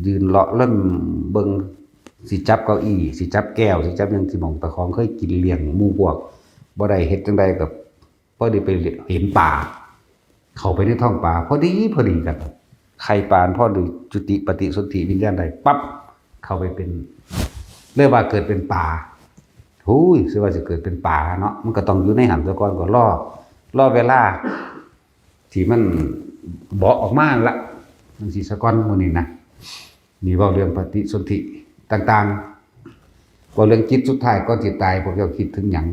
ยืนเลาะเล่นเบิ่ง สิจับเก้าอี้ สิจับแก้ว สิจับหยัง สิหม่องเจ้าของเคยกินเลี้ยงหมู่พวก บ่ได้ เฮ็ดจั่งใดก็พอดีไปเห็นปลา เข้าไปในท้องปลา พอดี พอดีกัน ไข่ปลาพอดีจุติปฏิสนธิวิญญาณได้ปั๊บ เข้าไปเป็น เรียกว่าเกิดเป็นปลา โอ้ย สิว่าสิเกิดเป็นปลาเนาะ มันก็ต้องอยู่ในหั้นซะก่อน ก็รอ รอเวลา ที่มันเบาะออกมาละ จั่งซี้ซะก่อน มื้อนี้นะ นี่เว้าเรื่องปฏิสนธิต่างๆ เว้าเรื่องจิตสุดท้ายก่อนสิตาย พวกเจ้าคิดถึงหยัง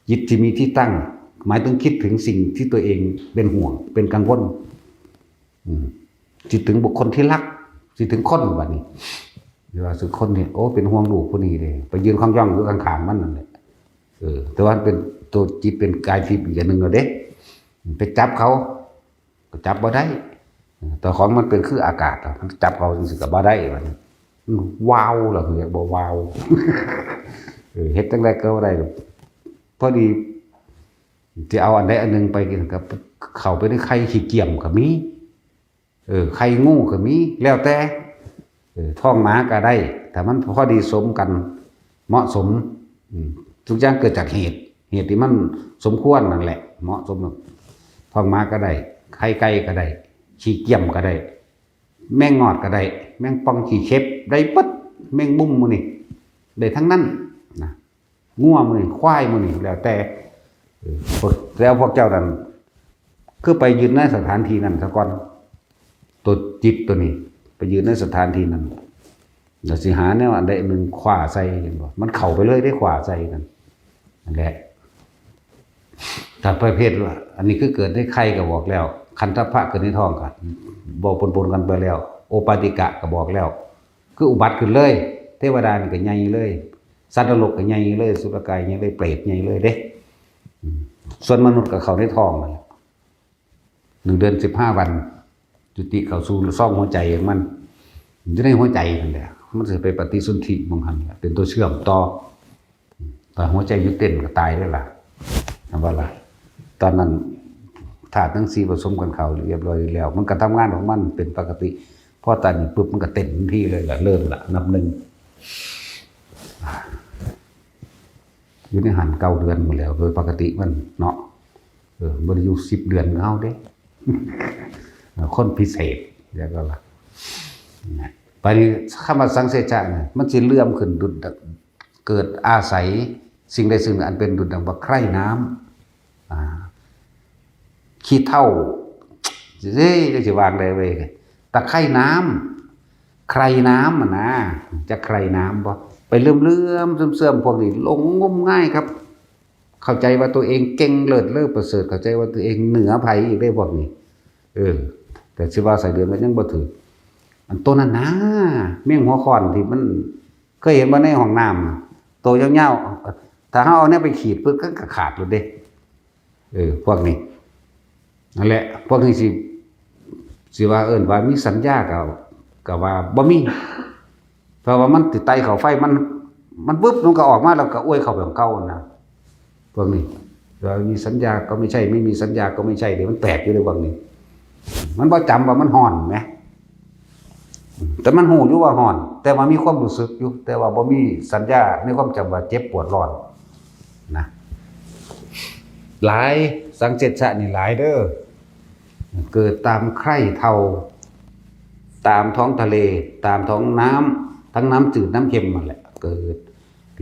จิตที่มีที่ตั้ง หมายถึงคิดถึงสิ่งที่ตัวเองเป็นห่วง เป็นกังวล อืม คิดถึงบุคคลที่รัก คิดถึงคนบัดนี้ หรือว่าคือคนนี่ โอ้ เป็นห่วงลูกผู้นี้เด้ ไปยืนคองย่องอยู่ข้างๆ มันนั่นแหละ เออ แต่ว่ามันเป็นตัวจิตเป็นกายทิพย์อีกอย่างหนึ่งแล้วเด้ ไปจับเขา ก็จับบ่ได้ แต่ของมันเป็นคืออากาศอะ มันจับเขาจั่งซี้ก็บ่ได้บัดนี้ มันวาวล่ะ เรียกบ่วาว เออ เฮ็ดจั่งใดก็บ่ได้ พอดี สิเอาอันใดอันหนึ่งไปกิน ก็เข้าไปในไข่ขี้เกียมก็มี เออ ไข่งูก็มี แล้วแต่ เออ ท้องหมาก็ได้ ถ้ามันพอดีสมกัน เหมาะสม อืม ทุกอย่างเกิดจากเหตุ เหตุที่มันสมควรนั่นแหละ เหมาะสม ท้องหมาก็ได้ ไข่ไก่ก็ได้ ขี้เกียมก็ได้ แมงงอดก็ได้ แมงป่องขี้เข็บ ได้เบิด แมงมุมหมู่นี้ ได้ทั้งนั้นนะ งัวหมู่นี้ ควายหมู่นี้ แล้วแต่ เออ พวก แล้วพวกเจ้านั่น คือไปยืนในสถานที่นั้นซะก่อน ตัวจิตตัวนี้ ไปยืนในสถานที่นั้น แล้วสิหาแนวอันใดอันหนึ่งคว้าใส่ เห็นบ่ มันเข้าไปเลยเด้ คว้าใส่นั่น นั่นแหละ ถ้าประเภทว่า อันนี้คือเกิดในไข่ก็บอกแล้ว คันทัพพะเกิดในท้องก็บอกปนๆ กันไปแล้ว โอปปาติกะก็บอกแล้ว คืออุบัติขึ้นเลย เทวดานี่ก็ใหญ่เลย สัตว์นรกก็ใหญ่เลย อสุรกายใหญ่เลย เปรตใหญ่เลยเด้ อืม ส่วนมนุษย์ก็เข้าในท้องนั่นแหละ หนึ่งเดือนสิบห้าวัน จุติเข้าสู่ซ่องหัวใจของมัน อยู่ในหัวใจนั่นแหละ มันสิไปปฏิสนธิหม่องหั้นแหละ เป็นตัวเชื่อมต่อ ถ้าหัวใจหยุดเต้นก็ตายเลยล่ะ เห็นบ่ล่ะ ตอนนั้นธาตุทั้งสี่ผสมกันเข้าเรียบร้อยแล้ว มันก็ทำงานของมันเป็นปกติ พอตอนนี้ปุ๊บมันก็เต้นทันทีเลยล่ะ เริ่มละ นับหนึ่ง อยู่ในหั้นเก้าเดือนหมดแล้ว โดยปกติมันเนาะ เออ บ่ได้อยู่สิบเดือนคือเฮาเด้ คนพิเศษ เรียกว่าล่ะ นะ บัดนี้คำว่าสังเสชชะเนี่ย มันสิเลื่อมขึ้นดุจดัง เกิดอาศัยสิ่งใดสิ่งหนึ่งอันเป็นดุจดังว่าไคร่น้ำ อ่า ขี้เถ้า เฮ้ยจักสิวางได้เว้ย ตะไคร่น้ำ ใคร่น้ำอะนะ จักใคร่น้ำบ่ ไปเลื่อมๆเสื่อมๆพวกนี้หลงงมงายครับ เข้าใจว่าตัวเองเก่งเลิศเลอประเสริฐ เข้าใจว่าตัวเองเหนือไผอีกเด้พวกนี้ เออ แต่สิว่าไส้เดือนมันยังบ่ถืก อันโตนั้นนะ แมงหัวข้อนที่มัน เคยเห็นบ่ในห้องน้ำน่ะ โตยาวๆ ถ้าเฮาเอาแนวไปขีดปึ๊บ ก็ขาดเลยเด้ เออ พวกนี้ นั่นแหละ พวกนี้สิ สิว่าเอิ้นว่ามีสัญญาก็ ก็ว่าบ่มี เพราะว่ามันติดไตเข้าไฟ มัน มันปึ๊บ มันก็ออกมา แล้วก็อ้วยเข้าไปของเก่านะ พวกนี้ ว่ามีสัญญาก็ไม่ใช่ ไม่มีสัญญาก็ไม่ใช่ เดี๋ยวมันแปลกอยู่ในพวกนี้ มันบ่จำว่ามันฮ้อนไหม แต่มันฮู้อยู่ว่าฮ้อน แต่ว่ามีความรู้สึกอยู่ แต่ว่าบ่มีสัญญาในความจำว่าเจ็บปวดร้อนนะ หลาย สังเสชะนี่หลายเด้อ เกิดตามไคร่เถ้า ตามท้องทะเล ตามท้องน้ำ ทั้งน้ำจืดน้ำเค็มนั่นแหละ เกิด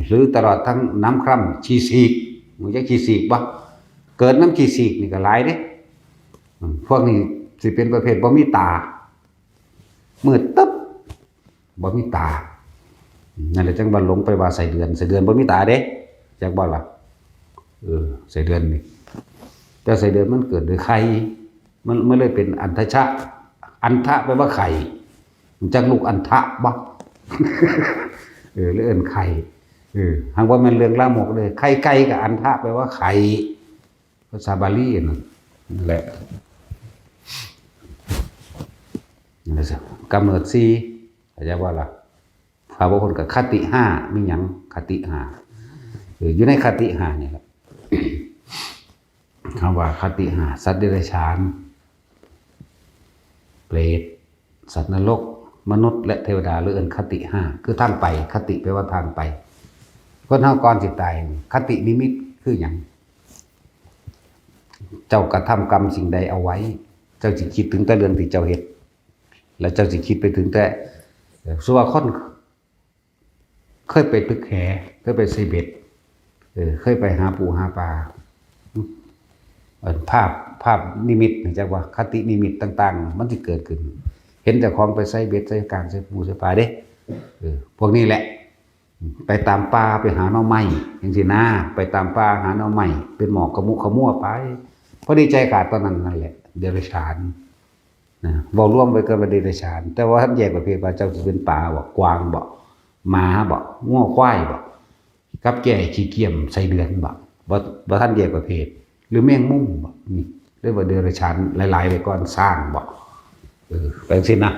หรือตลอดทั้งน้ำคร่ำ ขี้สีก มึงจะขี้สีกบ่ เกิดน้ำขี้สีกนี่ก็หลายเด้ อืม พวกนี้สิเป็นประเภทบ่มีตา มืดตึ๊บ บ่มีตา นั่นแหละจังว่าหลงไปว่าไส้เดือน ไส้เดือนบ่มีตาเด้ จักบ่ล่ะ เออ ไส้เดือนนี่ แต่ไส้เดือนมันเกิดโดยไข่ มัน มันเลยเป็นอันทชะ อันทะแปลว่าไข่ จักลูกอันทะบ่ เออ หรือเอิ้นไข่ เออ หากว่าแม่นเรื่องลามกเลย ไข่ไก่กับอันทะแปลว่าไข่ ภาษาบาลีนั่น นั่นแหละ นั่นแหละสิ กำเนิดสี่ เข้าใจบ่ล่ะ พระพุทธกับคติห้า มีหยัง คติห้า เออ อยู่ในคติห้านี่แหละ คำว่าคติห้า สัตว์เดรัจฉาน เปรต สัตว์นรก มนุษย์ และเทวดา หรือเอิ้นคติห้า คือทางไป คติแปลว่าทางไป คนเฮาก่อนสิตาย คตินิมิตคือหยัง เจ้ากระทำกรรมสิ่งใดเอาไว้ เจ้าสิคิดถึงแต่เรื่องที่เจ้าเฮ็ด แล้วเจ้าสิคิดไปถึงแต่ เอ่อ สมมุติว่าคนเคยไปตึกแห เคยไปใส่เบ็ด เออ เคยไปหาปูหาปลา เอ่อ ภาพ ภาพนิมิต จักว่าคตินิมิตต่างๆ มันสิเกิดขึ้น เห็นเจ้าของไปใส่เบ็ด ใส่กาง ใส่ปู ใส่ปลาเด้ เออ พวกนี้แหละ ไปตามป่าไปหาหน่อไม้จังซี้นะ ไปตามป่าหาหน่อไม้ เป็นหมอกขมุขมัวไป พอดีใจขาดตอนนั้นนั่นแหละ เดรัจฉาน นะ เว้ารวมไว้ก็ว่าเดรัจฉาน แต่ว่าท่านแยกประเภทว่าเจ้าสิเป็นปลาบ่ กวางบ่ หมาบ่ งัวควายบ่ กับแก่ขี้เกียจไส้เดือนบ่ บ่ บ่ทันแยกประเภท หรือแมงมุมบ่ นี่ เรียกว่าเดรัจฉานหลายๆไปก่อน ช้างบ่ เออ ไปจังซี้นะ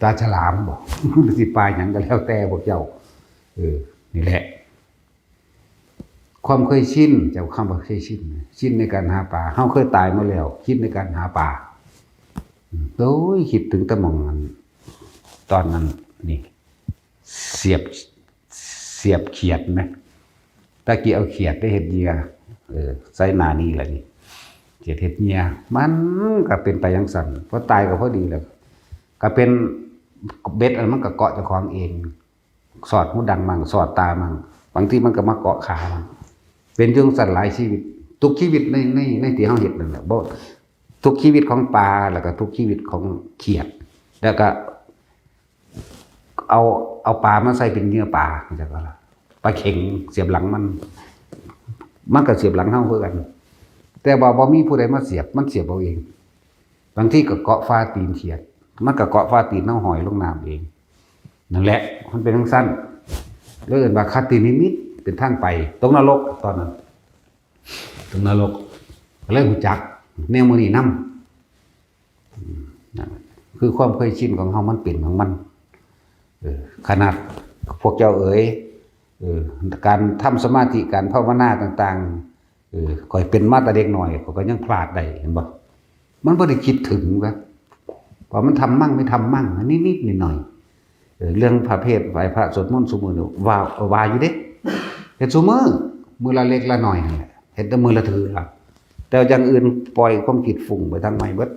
ปลาฉลามบ่ หรือสิปลาหยังก็แล้วแต่พวกเจ้า เออ นี่แหละ ความเคยชิน เจ้าคำว่าเคยชิน ชินในการหาปลา เฮาเคยตายมาแล้ว ชินในการหาปลา อืม โอ้ย คิดถึงแต่หม่องนั้น ตอนนั้น นี่ เสียบ เสียบเขียดไหม ตะกี้เอาเขียดไปเฮ็ดเหยื่อ เออ ใส่หน้านี่แหละนี่ เขียดเฮ็ดเหยื่อ มันก็เป็นไปจังซั่น พอตายก็พอดีแล้ว ก็เป็นเบ็ดอันมันก็เกาะเจ้าของเอง สอดหูดังมั่ง สอดตามั่ง บางทีมันก็มาเกาะขามั่ง เป็นจังซั่นหลายชีวิต ทุกชีวิตใน ใน ในที่เฮาเฮ็ดนั่นแหละ บ่ ทุกชีวิตของปลา แล้วก็ทุกชีวิตของเขียด แล้วก็ เอา เอาปลามาใส่เป็นเหยื่อปลา จังซั่นล่ะ ปลาเข็งเสียบหลังมัน มันก็เสียบหลังเฮาคือกัน แต่ว่าบ่มีผู้ใดมาเสียบ มันเสียบเอาเอง บางทีก็เกาะฝ่าตีนเขียด มันก็เกาะฝ่าตีนเฮาห้อยลงน้ำเอง นั่นแหละ มันเป็นจังซั่น เลยเอิ้นว่าคตินิมิต เป็นทางไป ตกนรกตอนนั้น ตกนรก ก็เลยรู้จักแนวมื้อนี้นำ อืม นั่นคือความเคยชินของเฮา มันเป็นของมัน เออ ขนาดพวกเจ้าเอ๋ย เออ การทำสมาธิ การภาวนาต่างๆ เออ ข้อยเป็นมาแต่เด็กน้อย ข้อยก็ยังพลาดได้ เห็นบ่ มันบ่ได้คิดถึงนะ เพราะมันทำมั่งไม่ทำมั่ง นิดๆหน่อยๆ เออ เรื่องพระเภทไหว้พระสวดมนต์ซุมื้อนี่ว่า ว่าอยู่เด้ เฮ็ดซุมื้อ มื้อละเล็กละน้อยนั่นแหละ เฮ็ดแต่มื้อละเทื่อ แต่อย่างอื่นปล่อยความคิดฟุ้งไปทางใหม่เบิด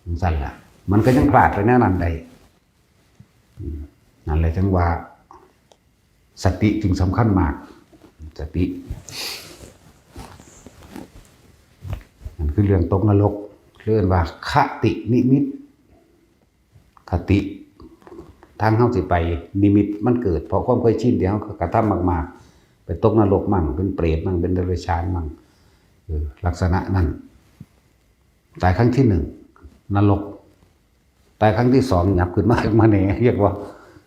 จังซั่นล่ะ มันก็ยังพลาดไปแนวนั้นได้ อืม นั่นแหละจังว่า สติจึงสำคัญมาก สติ นั่นคือเรื่องตกนรก เรียกว่าคตินิมิต คติ ทางเฮาสิไป นิมิตมันเกิด เพราะความเคยชินที่เฮากระทำมากๆ ไปตกนรกมั่ง เป็นเปรตมั่ง เป็นเดรัจฉานมั่ง เออ ลักษณะนั้น ตายครั้งที่หนึ่ง นรก ตายครั้งที่สอง หยับขึ้นมา มาแหน่ เรียกว่า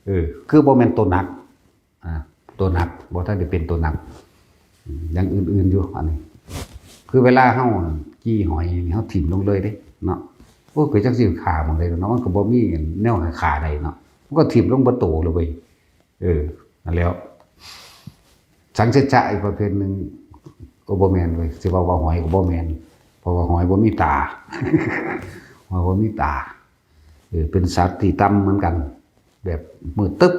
เออ คือบ่แม่นตัวหนัก อ่า ตัวหนัก บ่ทันได้เป็นตัวหนัก อืม อย่างอื่นๆอยู่ อันนี้ คือเวลาเฮาจี้หอยนี่ เฮาถิ่มลงเลยเด้ เนาะ โอ้ย ไปจักสิฆ่าหม่องใดเนาะ มันก็บ่มีแนวให้ฆ่าได้เนาะ มันก็ถิ่มลงเบิดโตเลยเว้ย เออ นั่นแหล้ว สังเสจจะอีกประเภทหนึ่ง โอ้ บ่แม่นเว้ย สิว่าว่าหอยก็บ่แม่น เพราะว่าหอยบ่มีตา หอยบ่มีตา เออ เป็นสัตว์ที่ต่ำเหมือนกัน แบบมืดตึ๊บ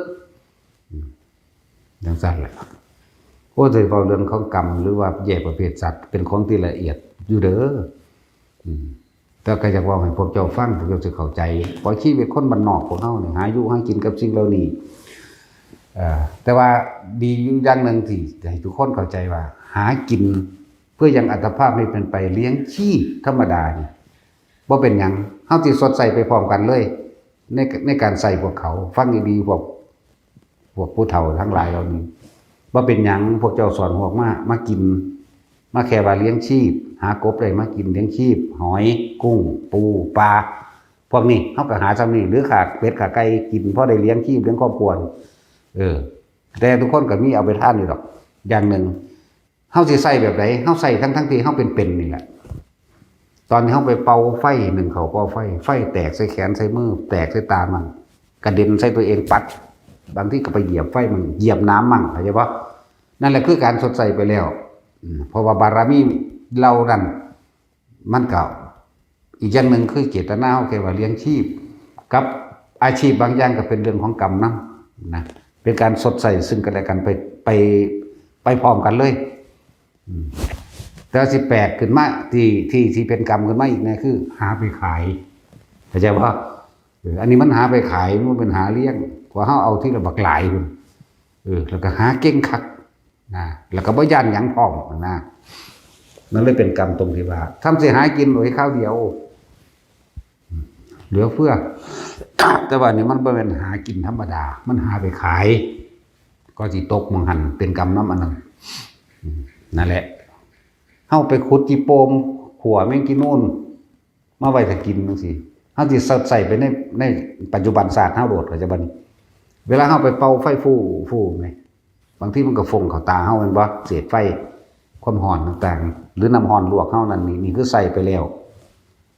อืม จังซั่นแหละ โอ้ สิเว้าเรื่องของกรรม หรือว่าแยกประเภทสัตว์ เป็นของที่ละเอียดอยู่เด้อ อืม แต่ก็อยากเว้าให้พวกเจ้าฟัง พวกเจ้าสิเข้าใจ เพราะชีวิตคนบ้านนอกพวกเฮานี่ หาอยู่หากินกับสิ่งเหล่านี้ เอ่อ แต่ว่าดีอยู่อย่างหนึ่งที่ให้ทุกคนเข้าใจว่า หากินเพื่อยังอัตภาพให้เป็นไป เลี้ยงชีพธรรมดานี่ บ่เป็นหยัง เฮาสิชดใช้ไปพร้อมกันเลย ใน ในการใช้พวกเขา ฟังดีๆ พวก พวกผู้เฒ่าทั้งหลายเหล่านี้ บ่เป็นหยัง พวกเจ้าสอนหวกมา มากิน มาแค่ว่าเลี้ยงชีพ หากบได้มากินเลี้ยงชีพ หอย กุ้ง ปู ปลา พวกนี้ เฮาก็หาส่ำนี้ หรือฆ่าเป็ดฆ่าไก่กิน พอได้เลี้ยงชีพเลี้ยงครอบครัว เออ แต่ทุกคนก็มีเอาไปทานอยู่ดอก อย่างหนึ่ง เฮาสิใช้แบบใด เฮาใช้ทั้งๆที่เฮาเป็นๆนี่แหละ ตอนที่เฮาไปเป่าไฟ นึ่งข้าวเป่าไฟ ไฟแตกใส่แขนใส่มือ แตกใส่ตามั่ง กระเด็นใส่ตัวเอง ปัด บางทีก็ไปเหยียบไฟมั่ง เหยียบน้ำมั่ง เข้าใจบ่ นั่นแหละคือการชดใช้ไปแล้ว อืม เพราะว่าบารมีเหล่านั้น มันก็ อีกอย่างหนึ่งคือเจตนาเฮาแค่ว่าเลี้ยงชีพ กับอาชีพบางอย่างก็เป็นเรื่องของกรรมนำนะ เป็นการชดใช้ซึ่งกันและกันไป ไป ไปพร้อมกันเลย อืม แต่สิแปลกขึ้นมา ที่ ที่ ที่เป็นกรรมขึ้นมาอีกเนี่ยคือ หาไปขาย เข้าใจบ่ เออ อันนี้มันหาไปขาย มันเป็นหาเลี้ยง กว่าเฮาเอาทีละบักหลายพุ้น เออ แล้วก็หาเก่งคักนะ แล้วก็บ่ย้านหยังพร้อมนะ มันเลยเป็นกรรมตรงที่ว่า ทำสิหากินไว้คราวเดียว เหลือเฟือ แต่ว่านี่มันบ่แม่นหากินธรรมดา มันหาไปขาย ก็สิตกหม่องหั่น เป็นกรรมนำอันนั้น อืม นั่นแหละ เฮาไปขุดขี้โป่ง ขั่วแมงขี้นูน มาไว้ถ้ากินจังซี้ เฮาสิใส่ไปใน ในปัจจุบันชาติเฮาโลด เข้าใจบ่นี่ เวลาเฮาไปเป่าไฟฟู่ ฟู่นี่ บางทีมันก็ฟงเข้าตาเฮาแม่นบ่ เศษไฟ ความร้อนต่างๆ หรือน้ำร้อนลวกเฮานั่นนี่ นี่คือใส่ไปแล้ว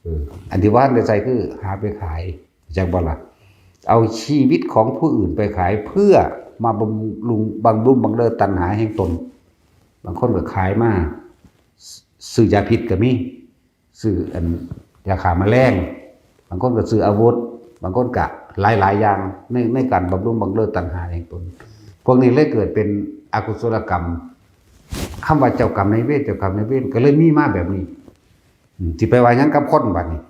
เออ อันที่บ่ทันได้ใส่คือหาไปขาย จักบ่ล่ะ เอาชีวิตของผู้อื่นไปขายเพื่อมาบำรุง บำรุงบังเลิศตัณหาแห่งตน บางคนก็ขายมา ซื้อยาพิษก็มี ซื้ออันยาฆ่าแมลง บางคนก็ซื้ออาวุธ บางคนก็หลายๆอย่าง ใน ในการบำรุงบังเลิศตัณหาแห่งตน พวกนี้เลยเกิดเป็นอกุศลกรรม คำว่าเจ้ากรรมนายเวร เจ้ากรรมนายเวร ก็เลยมีมาแบบนี้ อืม สิไปว่าหยังกับคนบัดนี้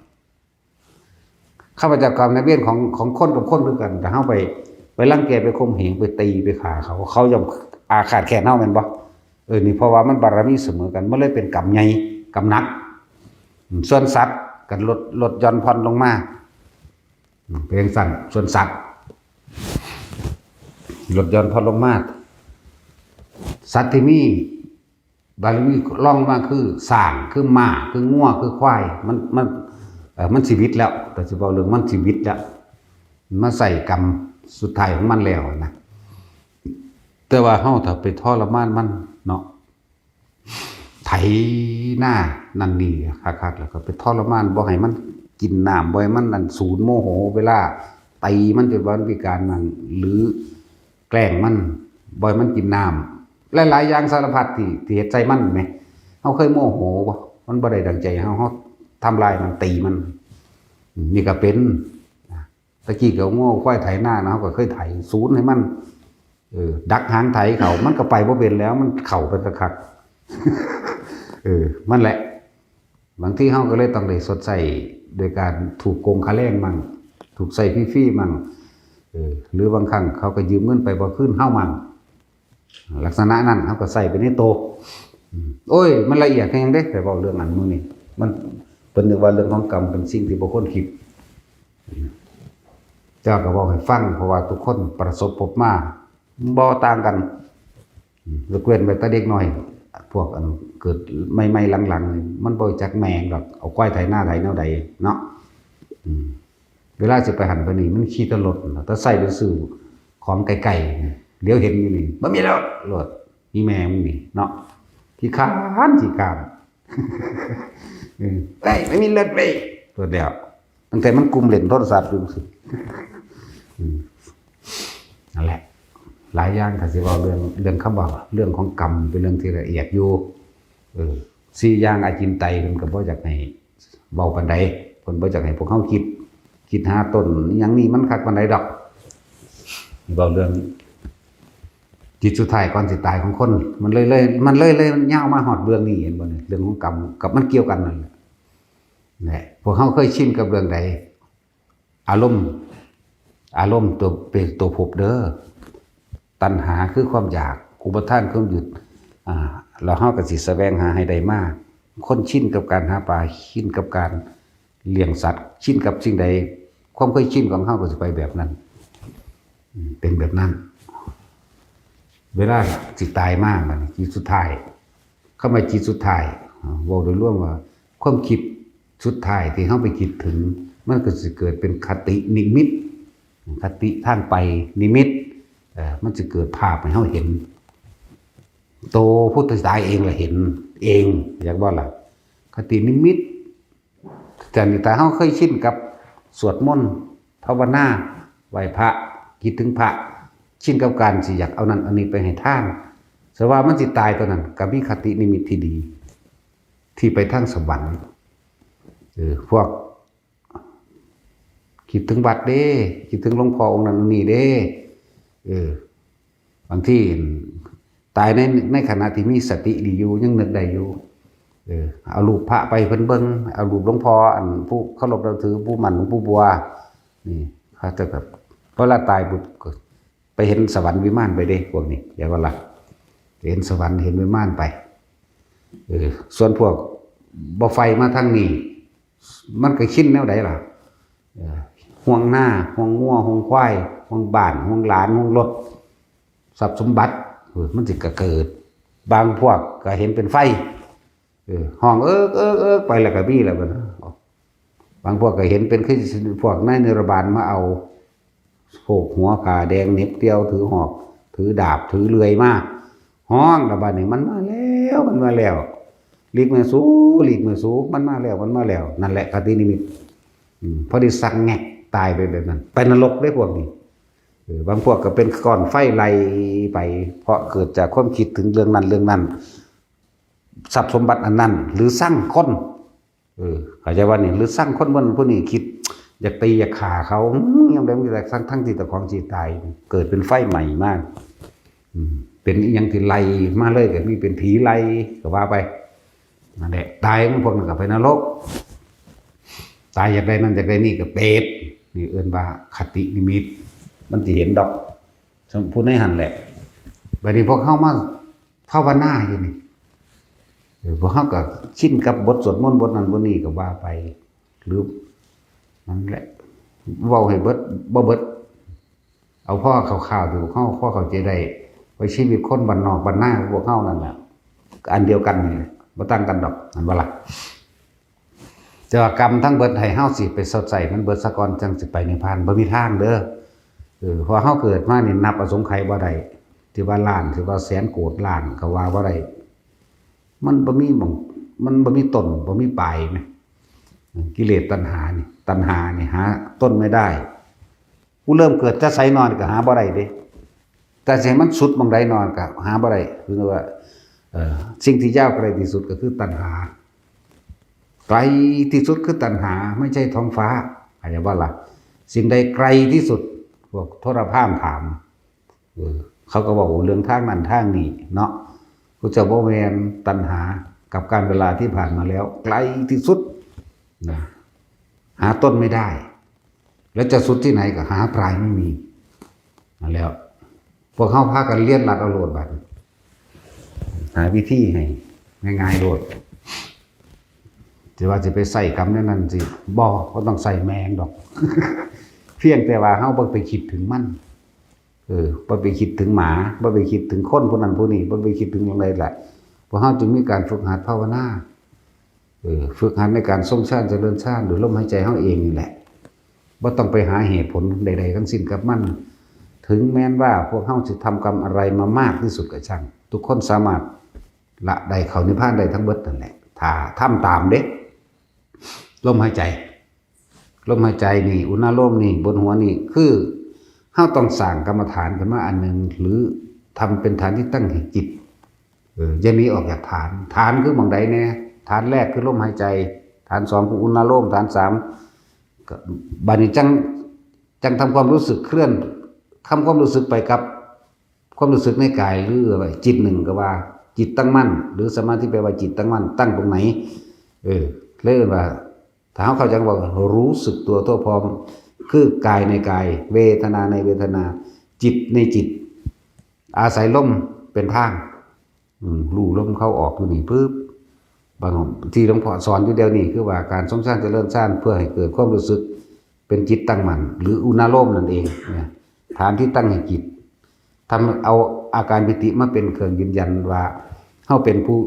คำว่าเจ้ากรรมนายเวรของ ของคนกับคนคือกัน แต่เฮาไป ไปรังแก ไปข่มเหง ไปตี ไปฆ่าเขา เขาย่อมอาฆาตแค้นเฮาแม่นบ่ เออ นี่เพราะว่ามันบารมีเสมอกัน มันเลยเป็นกรรมใหญ่ กรรมหนัก อืม ส่วนสัตว์ก็ลด ลดหย่อนผ่อนลงมา อืม เป็นจั่งซั้น ส่วนสัตว์ ลดหย่อนผ่อนลงมา สัตว์ที่มีบารมีรองลงมาคือช้าง คือม้า คืองัว คือควาย มัน มัน เอ่อ มันชีวิตแล้ว แต่สิเว้าเรื่องมันชีวิตแล้ว มันใช้กรรมสุดท้ายของมันแล้วนะ แต่ว่าเฮาถ้าไปทรมานมันเนาะ ไถนานั่นนี่คักๆ แล้วก็ไปทรมาน บ่ให้มันกินน้ำ บ่ให้มันนั่น สูนโมโห เวลาตีมันจนว่ามันพิการนั่น หรือแกล้งมัน บ่ให้มันกินน้ำ หลายๆอย่างสารพัดที่ ที่เฮ็ดใส่มันแหม เฮาเคยโมโหบ่ มันบ่ได้ดังใจเฮา เฮาทำลายมัน ตีมัน อืม นี่ก็เป็น ตะกี้ก็เอางัวควายไถนานะ เฮาก็เคยไถ สูนให้มัน เออ ดักหางไถเขา มันก็ไปบ่เป็นแล้ว มันเข้าไปคักๆ เออ มันแหละ บางทีเฮาก็เลยต้องได้ชดใช้โดยการถูกโกงค่าแรงมั่ง ถูกใช้ฟรีๆมั่ง เออ หรือบางครั้งเขาก็ยืมเงินไปบ่คืนเฮามั่ง ลักษณะนั้นเฮาก็ใช้ไปในโต อืม โอ้ย มันละเอียดแฮงเด้ ไปเว้าเรื่องอันมื้อนี้ มัน เพิ่นนึกว่าเรื่องของกรรมเป็นสิ่งที่บ่ควรคิด เจ้าก็เว้าให้ฟัง เพราะว่าทุกคนประสบพบมาบ่ต่างกัน อืม ยกเว้นไปแต่เด็กน้อย พวกอันเกิดใหม่ๆหลังๆนี่ มันบ่จักแม่งดอก เอาควายไถนาไถแนวใดเนาะ อืม เวลาสิไปหั้นไปนี่ มันขี่แต่รถ แต่ใส่ไปซื้อของไกลๆนี่ เหลียวเห็นอยู่นี่ บ่มีรถ รถ มีแม่มึงนี่เนาะ ขี้คร้าน ขี้คร้าน เออ เฮ้ย ไม่มีรถเว้ย รถแล้ว ตั้งแต่มันกุมเล่นโทรศัพท์อยู่ อืม นั่นแหละ หลายอย่าง ถ้าสิเว้าเรื่อง เรื่องคำว่า เรื่องของกรรม เป็นเรื่องที่ละเอียดอยู่ เออ สี่อย่างอจินไตย เพิ่นก็บ่อยากให้เว้าปานใด เพิ่นบ่อยากให้พวกเฮาคิด คิดหาต้นอิหยังนี่มันคักปานใดดอก เว้าเรื่อง จิตสุดท้ายก่อนสิตายของคน มันเลย เลย มันเลย เลย มันยาวมาฮอดเรื่องนี้ เห็นบ่เนี่ย เรื่องของกรรม กับมันเกี่ยวกันนั่นแหละ แหละ พวกเฮาเคยชินกับเรื่องใด อารมณ์ อารมณ์ตัวเป็นตัวภพเด้อ ตัณหาคือความอยาก อุปาทานความยึด อ่า แล้วเฮาก็สิแสวงหาให้ได้มา คนชินกับการหาปลา ชินกับการเลี้ยงสัตว์ ชินกับสิ่งใด ความเคยชินของเฮาก็สิไปแบบนั้น อืม เป็นแบบนั้น เวลาสิตายมาบัดนี้ จิตสุดท้าย คำว่าจิตสุดท้าย อ่า เว้าโดยรวมว่า ความคิดสุดท้ายที่เฮาไปคิดถึง มันก็สิเกิดเป็นคตินิมิต คติทางไปนิมิต เอ่อ มันสิเกิดภาพให้เฮาเห็น โตผู้ตายเองละเห็นเอง อยากบ่ล่ะ คตินิมิต แต่นี่ถ้าเฮาเคยชินกับสวดมนต์ ภาวนา ไหว้พระ คิดถึงพระ ชินกับการสิอยากเอานั่นเอานี่ไปให้ทาน สว่ามันสิตายตอนนั้น ก็มีคตินิมิตที่ดี ที่ไปทางสวรรค์ เออ พวก คิดถึงวัดเด้ คิดถึงหลวงพ่อองค์นั้นองค์นี้เด้ เออ บางทีตายใน ในขณะที่มีสติดีอยู่ ยังนึกได้อยู่ เออ เอารูปพระไปเพิ่นเบิ่ง เอารูปหลวงพ่ออันผู้เคารพนับถือ ผู้หมั่นหลวงปู่บัว นี่ เขาจะแบบ พอละตายปุ๊บก็ไปเห็นสวรรค์วิมานไปเด้ พวกนี้ อย่าว่าละ ไปเห็นสวรรค์เห็นวิมานไป เออ ส่วนพวกบ่ใฝ่มาทางนี้ มันก็ชินแนวใดล่ะ เออ ห่วงนา ห่วงงัว ห่วงควาย ห่วงบ้าน ห่วงหลาน ห่วงรถ ทรัพย์สมบัติ เออ มันสิก็เกิด บางพวกก็เห็นเป็นไฟ เออ ฮ้องเอิกเอิกเอิกไปแล้วก็มีแล้วบัดนั้น บางพวกก็เห็นเป็นคือพวกนายนิรบาลมาเอาโพกหัวผ้าแดงเหน็บเตียว ถือหอก ถือดาบ ถือเลื่อยมา ฮ้องแล้วบัดนี้ มันมาแล้ว มันมาแล้ว หลีกแม่สู หลีกแม่สู มันมาแล้ว มันมาแล้ว นั่นแหละคตินิมิต อืม พอดีสักแงกตายไปแบบนั้น ไปนรกเด้พวกนี้ เออ บางพวกก็เป็นก้อนไฟไหลไป เพราะเกิดจากความคิดถึงเรื่องนั้นเรื่องนั้น ทรัพย์สมบัติอันนั้น หรือซังคน เออ เข้าใจว่านี่ หรือซังคนเพิ่นผู้นี้คิด อยากตีอยากฆ่าเขา อืม ยามใดมันก็ทั้ง ทั้งที่เจ้าของสิตาย เกิดเป็นไฟใหม่มา อืม เป็นอิหยังที่ไล่มาเลย ก็มีเป็นผีไล่ก็ว่าไป นั่นแหละ ตายมันพวกนั้นก็ไปนรก ตายอยากได้นั่นอยากได้นี่ก็เปรต นี่เอิ้นว่าคตินิมิต มันสิเห็นดอก สม ผู้ในหั่นแหละ บัดนี้พวกเฮามาภาวนาอยู่นี่ เออ พวกเฮาก็ชินกับบทสวดมนต์บทนั้นบทนี้ก็ว่าไป หรือ นั่นแหละ เว้าให้เบิด บ่เบิด เอาพอคร่าวๆ ที่พวกเฮาพอเข้าใจได้ ว่าชีวิตคนบ้านนอกบ้านนาพวกเฮานั่นแหละ อันเดียวกันนี่แหละ บ่ต่างกันดอก หันบ่ล่ะ แต่ว่ากรรมทั้งเบิดให้เฮาสิไปชดใช้มันเบิดซะก่อน จั่งสิไปนิพพาน บ่มีทางเด้อ เออ เพราะเฮาเกิดมานี่นับอสงไขยบ่ได้ ที่ว่าล้าน ที่ว่าแสนโกดล้านก็ว่าบ่ได้ มันบ่มีหม่อง มันบ่มีต้น บ่มีปลายแหม กิเลสตัณหานี่ ตัณหานี่หาต้นไม่ได้ ผู้เริ่มเกิดแต่ไสนอนก็หาบ่ได้เด้ แต่สิให้มันสุดหม่องใดนอนก็หาบ่ได้ คือว่า เอ่อ สิ่งที่ยาวไกลที่สุดก็คือตัณหา ไกลที่สุดคือตัณหา ไม่ใช่ท้องฟ้า เข้าใจบ่ล่ะ สิ่งใดไกลที่สุด พวกทรพราหมณ์ถาม เออ เขาก็บอกว่าเรื่องทางนั้นทางนี้เนาะ ก็จะบ่แม่น ตัณหากับกาลเวลาที่ผ่านมาแล้ว ไกลที่สุดนะ หาต้นไม่ได้ แล้วจะสุดที่ไหนก็หาปลายไม่มี นั่นแล้ว พวกเฮาพากันเรียนรัดเอาโลดบัดนี้ หาวิธีให้ง่ายๆโลด สิว่าสิไปใส่กรรมแนวนั้นสิ บ่ บ่ต้องใส่แม่นดอก เพียงแต่ว่าเฮาบ่ไปคิดถึงมัน เออ บ่ไปคิดถึงหมา บ่ไปคิดถึงคนผู้นั้นผู้นี้ บ่ไปคิดถึงอย่างใดล่ะ พวกเฮาจึงมีการฝึกหัดภาวนา เออ ฝึกหัดในการทรงฌานเจริญฌานโดยลมหายใจเฮาเองนี่แหละ บ่ต้องไปหาเหตุผลใดๆทั้งสิ้นกับมัน ถึงแม้นว่าพวกเฮาสิทำกรรมอะไรมามากที่สุดก็ช่าง ทุกคนสามารถละได้เข้านิพพานได้ทั้งเบิดนั่นแหละ ถ้าทำตามเด้ ลมหายใจ ลมหายใจนี่ อุณาโลมนี่ บนหัวนี่ คือเฮาต้องสร้างกรรมฐานขึ้นมาอันหนึ่ง หรือทำเป็นฐานที่ตั้งแห่งจิต เออ อย่าหนีออกจากฐาน ฐานคือหม่องใดแน่ ฐานแรกคือลมหายใจ ฐานสองคืออุณาโลม ฐานสาม ก็ บัดนี้จั่ง จั่งทำความรู้สึกเคลื่อน ทำความรู้สึกไปกับความรู้สึกในกาย หรือว่าจิตหนึ่งก็ว่า จิตตั้งมั่น หรือสมาธิแปลว่าจิตตั้งมั่น ตั้งตรงไหน เออ เรียกว่า ถ้าเฮาเข้าใจว่ารู้สึกตัวทั่วพร้อม คือกายในกาย เวทนาในเวทนา จิตในจิต อาศัยลมเป็นทาง อืม รู้ลมเข้าออกอยู่นี่ปึ๊บ บางที่หลวงพ่อสอนอยู่เดี๋ยวนี้ คือว่าการทรงฌานเจริญฌานเพื่อให้เกิดความรู้สึกเป็นจิตตั้งมั่น หรืออุณาโลมนั่นเองนะ ฐานที่ตั้งแห่งจิต ทำเอาอาการปีติมาเป็นเครื่องยืนยันว่าเฮาเป็นผู้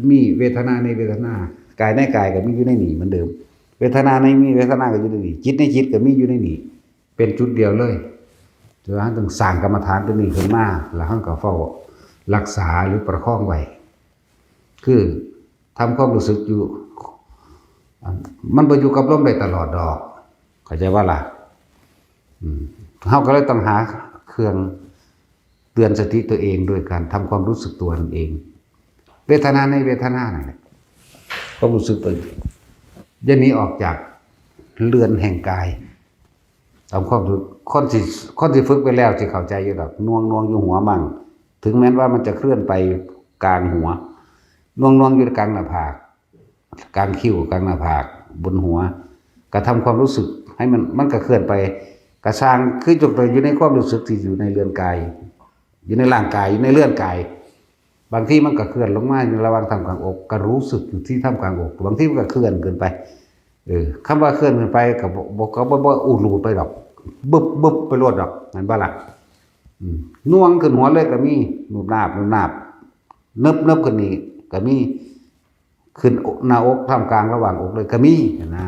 มีเวทนาในเวทนา กายในกายก็มีอยู่ในนี่เหมือนเดิม เวทนาในมีเวทนาก็อยู่ในนี่ จิตในจิตก็มีอยู่ในนี่ เป็นจุดเดียวเลย แต่ว่าเฮาต้องสร้างกรรมฐานตัวนี้ขึ้นมา แล้วเฮาก็เฝ้ารักษาหรือประคองไว้ คือทำความรู้สึกอยู่ มันบ่อยู่กับลมได้ตลอดดอก เข้าใจว่าล่ะ อืม เฮาก็เลยต้องหาเครื่องเตือนสติตัวเองโดยการทำความรู้สึกตัวนั่นเอง เวทนาในเวทนานั่นแหละ ความรู้สึกตัว อย่าหนีออกจากเรือนแห่งกาย ตามความรู้ คนสิ คนสิฝึกไปแล้วสิเข้าใจอยู่ดอก หน่วงหน่วงอยู่หัวมั่ง ถึงแม้นว่ามันจะเคลื่อนไปกลางหัว หน่วงหน่วงอยู่กลางหน้าผาก กลางคิ้ว กลางหน้าผาก บนหัว กระทำความรู้สึกให้มัน มันก็เคลื่อนไป กระซ่าง คือจงไปอยู่ในความรู้สึกที่อยู่ในเรือนกาย อยู่ในร่างกาย อยู่ในเรือนกาย บางทีมันก็เคลื่อนลงมาในระหว่างท่ามกลางอก ก็รู้สึกอยู่ที่ท่ามกลางอก บางทีมันก็เคลื่อนขึ้นไป เออ คำว่าเคลื่อนขึ้นไปก็บ่ บ่ ก็บ่ บ่อู้หลูดไปดอก บึบบึบไปโลดดอก แม่นบ่ล่ะ อืม หน่วงขึ้นหัวเลยก็มี หนุบหนาบ หนุบหนาบ เนิบเนิบขึ้นนี่ก็มี ขึ้นหน้าอกท่ามกลางระหว่างอกเลยก็มีนะ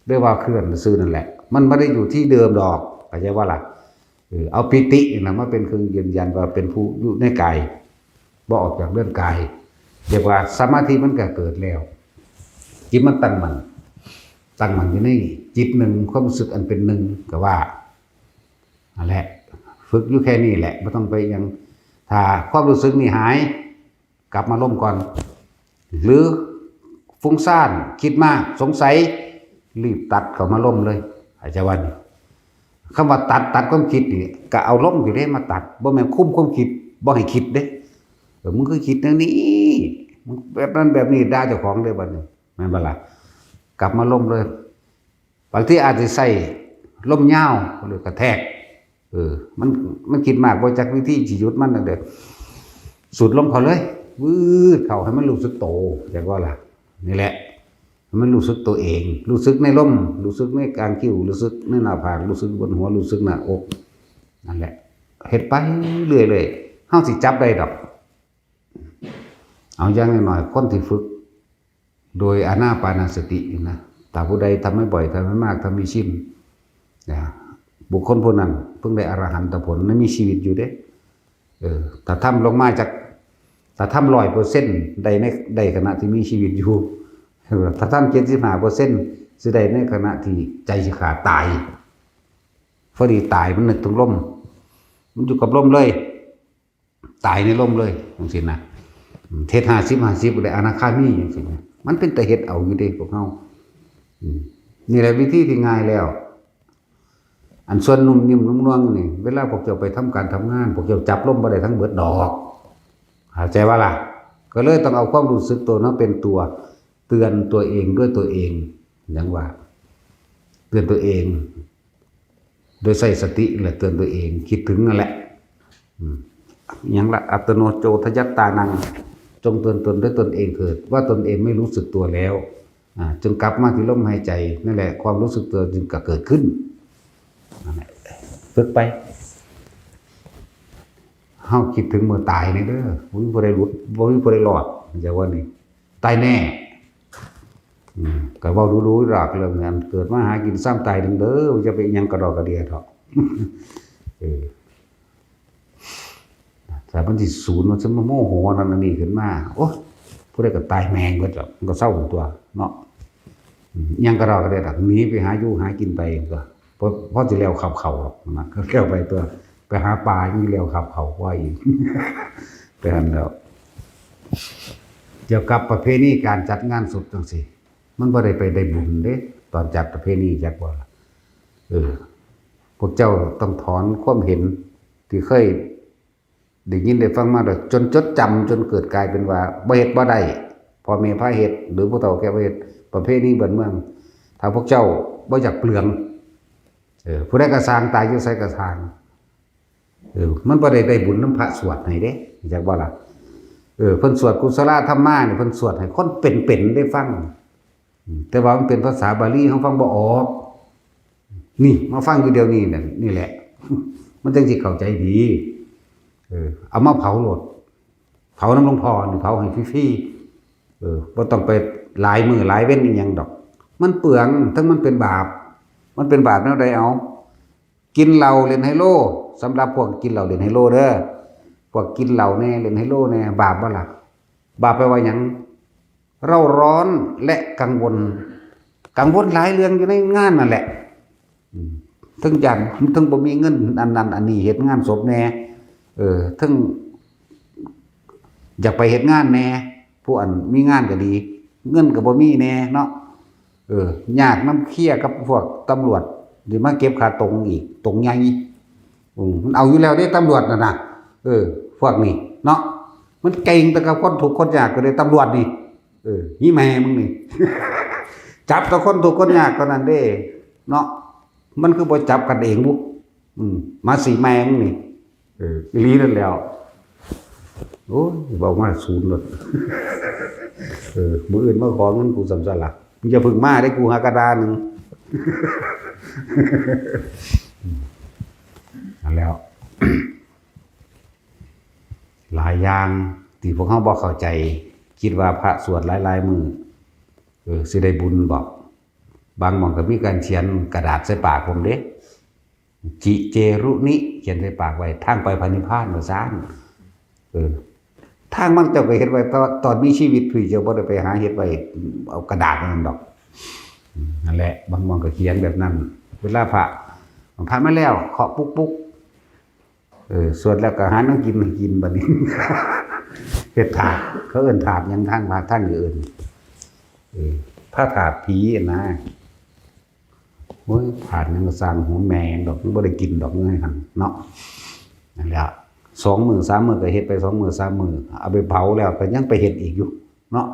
เรียกว่าเคลื่อนซื่อนั่นแหละ มันไม่ได้อยู่ที่เดิมดอก เข้าใจว่าล่ะ เออ เอาปีตินะมาเป็นเครื่องยืนยันว่าเป็นผู้อยู่ในกาย บ่ออกจากเรื่องกาย เรียกว่าสมาธิมันก็เกิดแล้ว จิตมันตั้งมั่น ตั้งมั่นอยู่ในจิตหนึ่ง ความรู้สึกอันเป็นหนึ่งก็ว่า นั่นแหละ ฝึกอยู่แค่นี้แหละ ไม่ต้องไปยัง ถ้าความรู้สึกนี่หาย กลับมาลมก่อน หรือฟุ้งซ่าน คิดมาก สงสัย รีบตัดเข้ามาลมเลย อาจารย์วัน คำว่าตัด ตัดความคิดนี่ ก็เอาลมอยู่เด้มาตัด บ่แม่นคุมความคิด บ่ให้คิดเด้ เออ มึงคือคิดแนวนี้ มึงแบบนั้นแบบนี้ ด่าเจ้าของเด้บัดนี้ แม่นบ่ล่ะ กลับมาลมเลย บางทีอาจจะใส่ลมยาว หรือกระแทก เออ มัน มันคิดมาก บ่จักวิธีสิหยุดมันนั่นเด้อ สูดลมเข้าเลย วืดเข้าให้มันรู้สึกโต จักว่าล่ะ นี่แหละ ให้มันรู้สึกตัวเอง รู้สึกในลม รู้สึกในกลางคิ้ว รู้สึกในหน้าผาก รู้สึกบนหัว รู้สึกหน้าอก นั่นแหละ เฮ็ดไปเรื่อยๆ เฮาสิจับได้ดอก เอาอย่างน้อยๆ คนที่ฝึก โดยอานาปานสตินี่นะ ถ้าผู้ใดทำให้บ่อย ทำให้มาก ทำให้ชิน นะ บุคคลผู้นั้นเพิ่งได้อรหันตผล นั้นมีชีวิตอยู่เด้ เออ ถ้าทำลงมาจาก ถ้าทำร้อยเปอร์เซ็นต์ ได้ใน ได้ขณะที่มีชีวิตอยู่ ถ้าทำเจ็ดสิบห้าเปอร์เซ็นต์ สิได้ในขณะที่ใจสิขาดตาย พอดีตายมันนึกถึงลม มันอยู่กับลมเลย ตายในลมเลย จังซี้นะ เฮ็ดห้าสิบ ห้าสิบ ได้อนาคามี จังซี้นะ มันเป็นแต่เฮ็ดเอาอยู่เด้พวกเฮา อืม นี่แหละวิธีที่ง่ายแล้ว อันส่วนนุ่มนิ่มนุ่มนวลนี่ เวลาพวกเจ้าไปทำการทำงาน พวกเจ้าจับลมบ่ได้ทั้งเบิดดอก เข้าใจว่าล่ะ ก็เลยต้องเอาความรู้สึกตัวนั้นเป็นตัวเตือนตัวเองด้วยตัวเอง อย่างว่า เตือนตัวเอง โดยใช้สติและเตือนตัวเอง คิดถึงนั่นแหละ อืม อย่างละ อัตโนโจทยัตตานัง จงเตือนตนด้วยตนเองเถิด ว่าตนเองไม่รู้สึกตัวแล้ว อ่า จนกลับมาที่ลมหายใจ นั่นแหละ ความรู้สึกตัวจึงก็เกิดขึ้น นั่นแหละ ฝึกไป เฮาคิดถึงมื้อตายนี่เด้อ บ่มีผู้ใดหลุด บ่มีผู้ใดรอด อย่าว่านี่ ตายแน่ อืม ก็เว้าดูๆดอกเรื่องนั้น เกิดมาหากินซ้ำตายหนึ่งเด้อ อย่าไปอิหยังกระดอกกระเดียเถาะ เออ แต่มันสิศูนย์ มันสิมาโมโหนั่นอันนี้ขึ้นมา โอ๊ย ผู้ใดก็ตายแม่งเบิดดอก มันก็เศร้าตัวเนาะ อืม อิหยังกระดอกกระเดียดอก หนีไปหาอยู่หากินไปตัว พอ พอสิแล้วขับเขาหรอกนะ ก็แล้วไปตัว ไปหาปลายังแล้วขับเขาว่าอีก ไปหั้นแล้ว เกี่ยวกับประเพณีการจัดงานศพจังซี่ มันบ่ได้ไปได้บุญเด้ ตอนจัดประเพณีจักบ่ล่ะ เออ พวกเจ้าต้องถอนความเห็นที่เคยได้ยินได้ฟังมา แล้วจนจดจำจนเกิดกลายเป็นว่าบ่เฮ็ดบ่ได้ พ่อแม่พาเฮ็ด หรือผู้เฒ่าแก่พาเฮ็ด ประเพณีบ้านเมือง ถ้าพวกเจ้าบ่อยากเปลือง เออ ผู้ใดก็ซ่าง ตายอยู่ไสก็ซ่าง เออ มันบ่ได้ได้บุญนำพระสวดให้เด้ จักบ่ล่ะ เออ เพิ่นสวดกุศลธรรมานี่ เพิ่นสวดให้คนเป็นๆได้ฟัง อืม แต่ว่ามันเป็นภาษาบาลี เฮาฟังบ่ออก นี่ มาฟังอยู่เดี๋ยวนี้นั่น นี่แหละ มันจังสิเข้าใจดี เออ เอามาเผาโลด เผานำหลวงพ่อนี่ เผาให้ฟรีๆ เออ บ่ต้องไปหลายมื้อหลายเว็นอิหยังดอก มันเปลือง ทั้งมันเป็นบาป มันเป็นบาปแนวใดเอา กินเหล้าเล่นไฮโล สำหรับพวกกินเหล้าเล่นไฮโลเด้อ พวกกินเหล้าแน่ เล่นไฮโลแน่ บาปบ่ล่ะ บาปแปลว่าหยัง เร่าร้อนและกังวล กังวลหลายเรื่องอยู่ในงานนั่นแหละ อืม เทิงย้าน เทิงบ่มีเงินอันนั้นอันนี้ เฮ็ดงานศพแน่ เออ เทิงอยากไปเฮ็ดงานแน่ ผู้อันมีงานก็ดี เงินก็บ่มีแน่เนาะ เออ ยากนำเคลียร์กับพวกตำรวจ สิมาเก็บค่าตรงอีก ตรงใหญ่ อืม มันเอาอยู่แล้วเด้ ตำรวจน่ะนะ เออ พวกนี้เนาะ มันเก่งแต่กับคนทุกข์คนยากก็เลย ตำรวจนี่ เออ นี่แม่มึงนี่ จับแต่คนทุกข์คนยากเท่านั้นเด้ เนาะ มันคือบ่จับกันเองบุ อืม มาสิแม่มึงนี่ เออ อีหลีนั่นแหล้ว โอ้ย เว้ามาศูนย์โลด เออ มื้ออื่นมาขอเงินกูซ้ำซั่นล่ะ มึงอย่าเพิ่งมาเด้ กูหากระดาหนึ่ง นั่นแหล้ว หลายอย่างที่พวกเฮาบ่เข้าใจ คิดว่าพระสวดหลายๆมื้อ เออ สิได้บุญบ่ บางหม่องก็มีการเขียนกระดาษใส่ปากผมเด้ จิเจรุนิ เขียนใส่ปากไว้ ทางไปพระนิพพานว่าซั่น เออ ทางมันเจ้าก็เฮ็ดไว้ ตอน ตอนมีชีวิตพุ้น เจ้าบ่ได้ไปหาเฮ็ดไว้ เอากระดาษนั่นดอก อืม นั่นแหละ บางหม่องก็เขียนแบบนั้น เวลาพระ พระมาแล้ว เคาะปุ๊กปุ๊ก เออ สวดแล้วก็หาแนวกินให้กินบัดนี้ เฮ็ดถาด เขาเอิ้นถาดหยัง ทางภาค ทางอื่น เออ พระถาดผีอะนะ โอ้ย ถาดหยังก็ซ่าง หัวแม่หยังดอก มันบ่ได้กินดอก มันให้หั่นเนาะ นั่นแหละ สองมื้อสามมื้อก็เฮ็ดไป สองมื้อสามมื้อ เอาไปเผาแล้วก็ยังไปเฮ็ดอีกอยู่เนาะ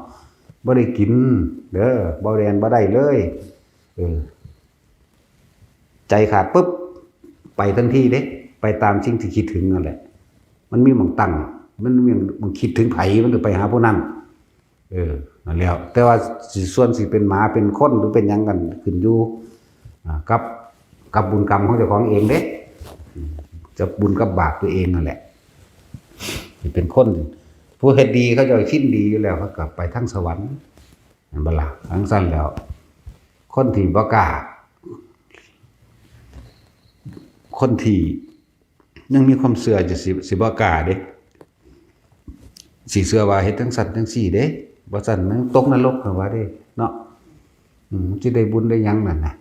บ่ได้กินเด้อ บ่แล่นบ่ได้เลย เออ ใจขาดปุ๊บ ไปทันทีเด้ ไปตามสิ่งที่คิดถึงนั่นแหละ มันมีหม่องตั้ง มันมีหม่องคิดถึงไผ มันก็ไปหาผู้นั้น เออ นั่นแหล้ว แต่ว่าสิ ส่วนสิเป็นหมา เป็นคน หรือเป็นหยังกัน ขึ้นอยู่ อ่า กับ กับบุญกรรมของเจ้าของเองเด้ อืม กับบุญกับบาปตัวเองนั่นแหละ สิเป็นคน ผู้เฮ็ดดีเขาเจ้าชินดีอยู่แล้ว เขาก็ไปทางสวรรค์ แม่นบ่ล่ะ จั่งซั้นแล้ว คนที่บ่กล้า คนที่ยังมีความเชื่อจะสิ สิบ่กล้าเด้ สิเชื่อว่าเฮ็ดจั่งซั้นจั่งซี้เด้ บ่ซั้นมันตกนรกนั่นว่าเด้ เนาะ อืม สิได้บุญได้หยังนั่นน่ะ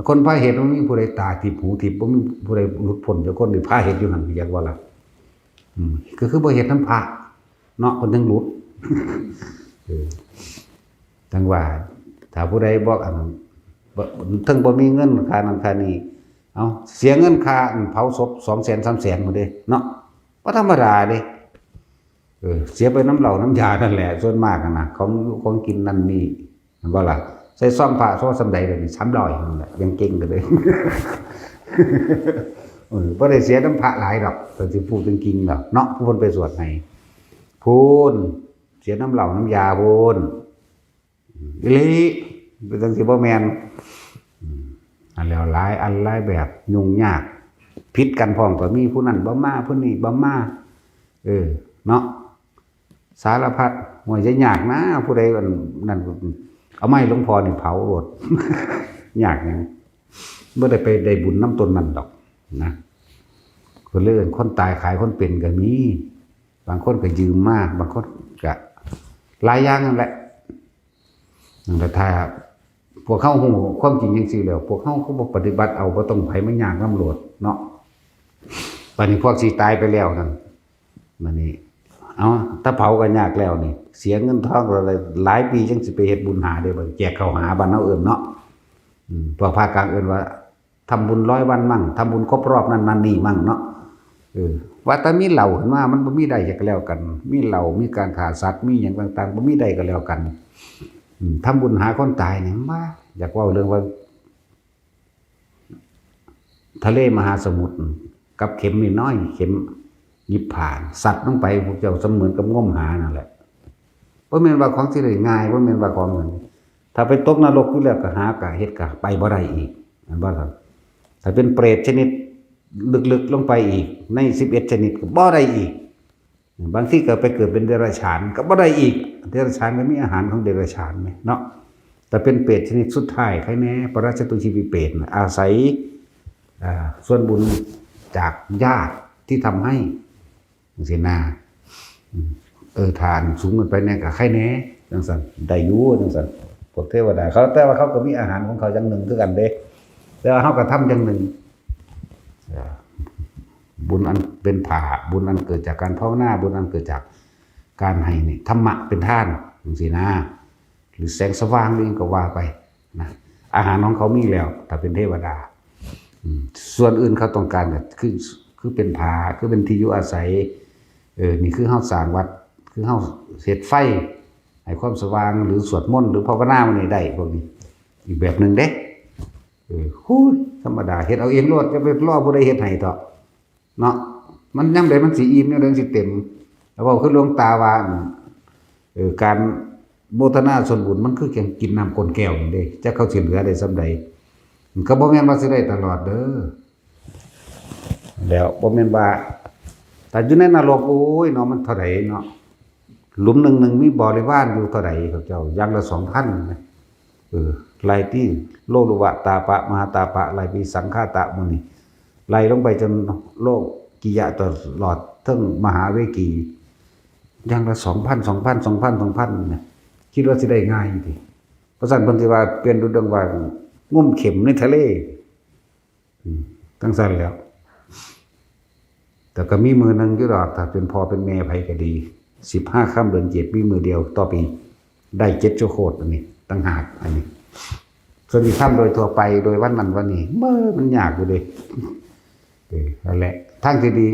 คนพาเฮ็ดบ่มีผู้ใดตาทิพย์หูทิพย์ บ่มีผู้ใดหลุดพ้นจักคน นี่พาเฮ็ดอยู่หั่น อยากว่าล่ะ อืม ก็คือบ่เฮ็ดนำพระ เนาะ เพิ่นจั่งหลุด เออ จั่งว่า ถ้าผู้ใดบอกอัน บ่ เทิงบ่มีเงินค่านั้นค่านี้ เอา เสียเงินค่าอันเผาศพ สองแสน สามแสน หมดเด้ เนาะ บ่ธรรมดาเด้ เออ เสียไปนำเหล้านำยานั่นแหละ ส่วนมากหั้นนะ ของอยู่ของกินนั่นนี่ แม่นบ่ล่ะ ใส่ซองพระซอส่ำใด๋เดี๋ยวนี้ สามร้อย นั่นแหละ ยังเก่งก็เลย เออ บ่ได้เสียนำพระหลายดอก แต่สิพูดจริงๆดอกเนาะ ผู้เพิ่นไปสวดให้ พู้น เสียนำเหล้านำยาพู้น อีหลีเป็นจังสิบ่แม่น อืมอันแล้วหลายอันหลายแบบยุ่งยาก ผิดกันพร้อมก็มี ผู้นั้นบ่มา ผู้นี้บ่มา เออ เนาะ สารพัด ว่าจะยากนะ ผู้ใดอันนั่น เอาไม้หลวงพ่อนี่เผาโลด ยากหยัง บ่ได้ไปได้บุญนำต้นนั้นดอกนะ คนเลื่อนคนตายขายคนเป็นก็มี บางคนก็ยืมมา บางคนก็หลายอย่างนั่นแหละ นั่นแหละ ถ้าพวกเขาฮู้ความจริงจังซี่แล้ว พวกเขาก็บ่ปฏิบัติเอา บ่ต้องไผมายากนำโลดเนาะ บัดนี้พวกสิตายไปแล้วนั่น บัดนี้ เอา ถ้าเผาก็ยากแล้วนี่ เสียเงินทองหลายปีจังสิไปเฮ็ดบุญหาเด้ บัดแจกข้าวหา บ้านเฮาเอิ้นเนาะ อืม พวกภาคกลางเอิ้นว่า ทำบุญร้อยวันมั่ง ทำบุญครบรอบนั่นนั่นนี่มั่งเนาะ เออ ว่าแต่มีเหล้าขึ้นมา มันบ่มีได้ก็แล้วกัน มีเหล้า มีการฆ่าสัตว์ มีหยังต่างๆ บ่มีได้ก็แล้วกัน อืม ทำบุญหาคนตายนี่ ว่า อยากเว้าเรื่องว่า ทะเลมหาสมุทร กับเข็มน้อยๆ เข็มหยิบผ่าน สัตว์ลงไป พวกเจ้าเสมือนกับงมหานั่นแหละ บ่แม่นว่าของสิได้ง่าย บ่แม่นว่าของนั้น ถ้าไปตกนรกอยู่แล้วก็หาก็เฮ็ดก็ไปบ่ได้อีก แม่นบ่ล่ะ ถ้าเป็นเปรตชนิดลึกๆลงไปอีก ในสิบเอ็ดชนิดก็บ่ได้อีก บางทีก็ไปเกิดเป็นเดรัจฉานก็บ่ได้อีก เดรัจฉานก็มีอาหารของเดรัจฉานแหมเนาะ แต่เป็นเปรตชนิดสุดท้าย ใครแน่ ปะราชตุชีวิเปรตน่ะ อาศัย อ่า ส่วนบุญจากญาติที่ทำให้ จังซี่นะ อืม เออ ถ้าอันสูงเกินไปแน่ก็ใครแน่ จังซั่น ได้อยู่ จังซั่น พวกเทวดาเขา แต่ว่าเขาก็มีอาหารของเขาอย่างหนึ่งคือกันเด้ แต่ว่าเขาก็ทำอย่างหนึ่ง เอ่อ บุญอันเป็นผา บุญอันเกิดจากการภาวนา บุญอันเกิดจากการให้นี่ ธรรมะเป็นทาน จังซี่นะ หรือแสงสว่างนี่ก็ว่าไปนะ อาหารของเขามีแล้ว ถ้าเป็นเทวดา อืม ส่วนอื่นเขาต้องการก็คือ คือเป็นผา คือเป็นที่อยู่อาศัย เออ นี่คือเฮาสร้างวัด คือเฮาเฮ็ดไฟ ให้ความสว่าง หรือสวดมนต์ หรือภาวนามันนี่ได้ พวกนี้ อีกแบบหนึ่งเด้ เออ ฮู้ย ธรรมดา เฮ็ดเอาเองโลด อย่าไปรอผู้ใดเฮ็ดให้เถาะ เนาะ มันยามใดมันสิอิ่ม ยามใดมันสิเต็ม แล้วเว้าคือหลวงตาว่า เออ การโมทนาส่วนบุญมันคือจั่งกินน้ำก้นแก้วนี่เด้ จักเขาสิเหลือได้ส่ำใด มันก็บ่แม่นว่าสิได้ตลอดเด้อ แล้วบ่แม่นว่า ถ้าอยู่ในนรก โอ้ยเนาะ มันเท่าใดเนาะ หลุมหนึ่งหนึ่งมีบริวารอยู่เท่าใด เขาเจ้า อย่างละสองพันนะ เออ ไล่ที่โลลุวะตาปะ มหาตาปะ ไล่ที่สังฆาตะหมู่นี่ ไล่ลงไปจนโลกิยะตลอด เทิงมหาเวกี อย่างละสองพัน สองพัน สองพัน สองพัน เนี่ย คิดว่าสิได้ง่ายติ เพราะฉะนั้นเพิ่นสิว่าเปรียบดุจดังว่างมเข็มในทะเล อืม จั่งซั่นแหล้ว แต่ก็มีมื้อหนึ่งอยู่ดอก ถ้าเป็นพ่อเป็นแม่ไผก็ดี สิบห้าค่ำเดือนเจ็ดมีมื้อเดียวต่อปี ได้เจ็ดชั่วโคตร อันนี้ต่างหาก อันนี้ ส่วนที่ทำโดยทั่วไป โดยวันนั้นวันนี้ เบ้อ มันยากอยู่เด้ เออ นั่นแหละ ทางที่ดี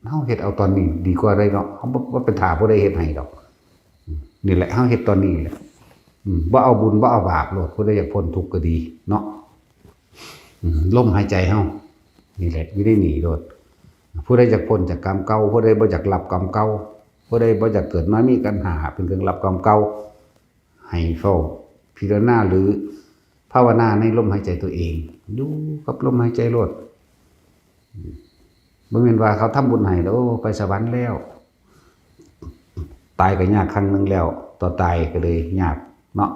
เฮาเฮ็ดเอาตอนนี้ดีกว่าได้เนาะ เฮาบ่ บ่ไปถ่าผู้ใดเฮ็ดให้ดอก อืม นี่แหละ เฮาเฮ็ดตอนนี้แหละ อืม บ่เอาบุญ บ่เอาบาปโลด ผู้ใดอยากพ้นทุกข์ก็ดีเนาะ อืม ลมหายใจเฮา นี่แหละ อยู่ในนี่โลด ผู้ใดอยากพ้นจากกรรมเก่า ผู้ใดบ่อยากรับกรรมเก่า ผู้ใดบ่อยากเกิดมามีขันธ์ห้าเป็นเครื่องรับกรรมเก่า ให้เฝ้าพิจารณาหรือภาวนาในลมหายใจตัวเอง อยู่กับลมหายใจโลด บ่แม่นว่าเขาทำบุญให้แล้ว โอ้ ไปสวรรค์แล้ว ตายก็ยากครั้งหนึ่งแล้ว ต่อตายก็เลยยากเนาะ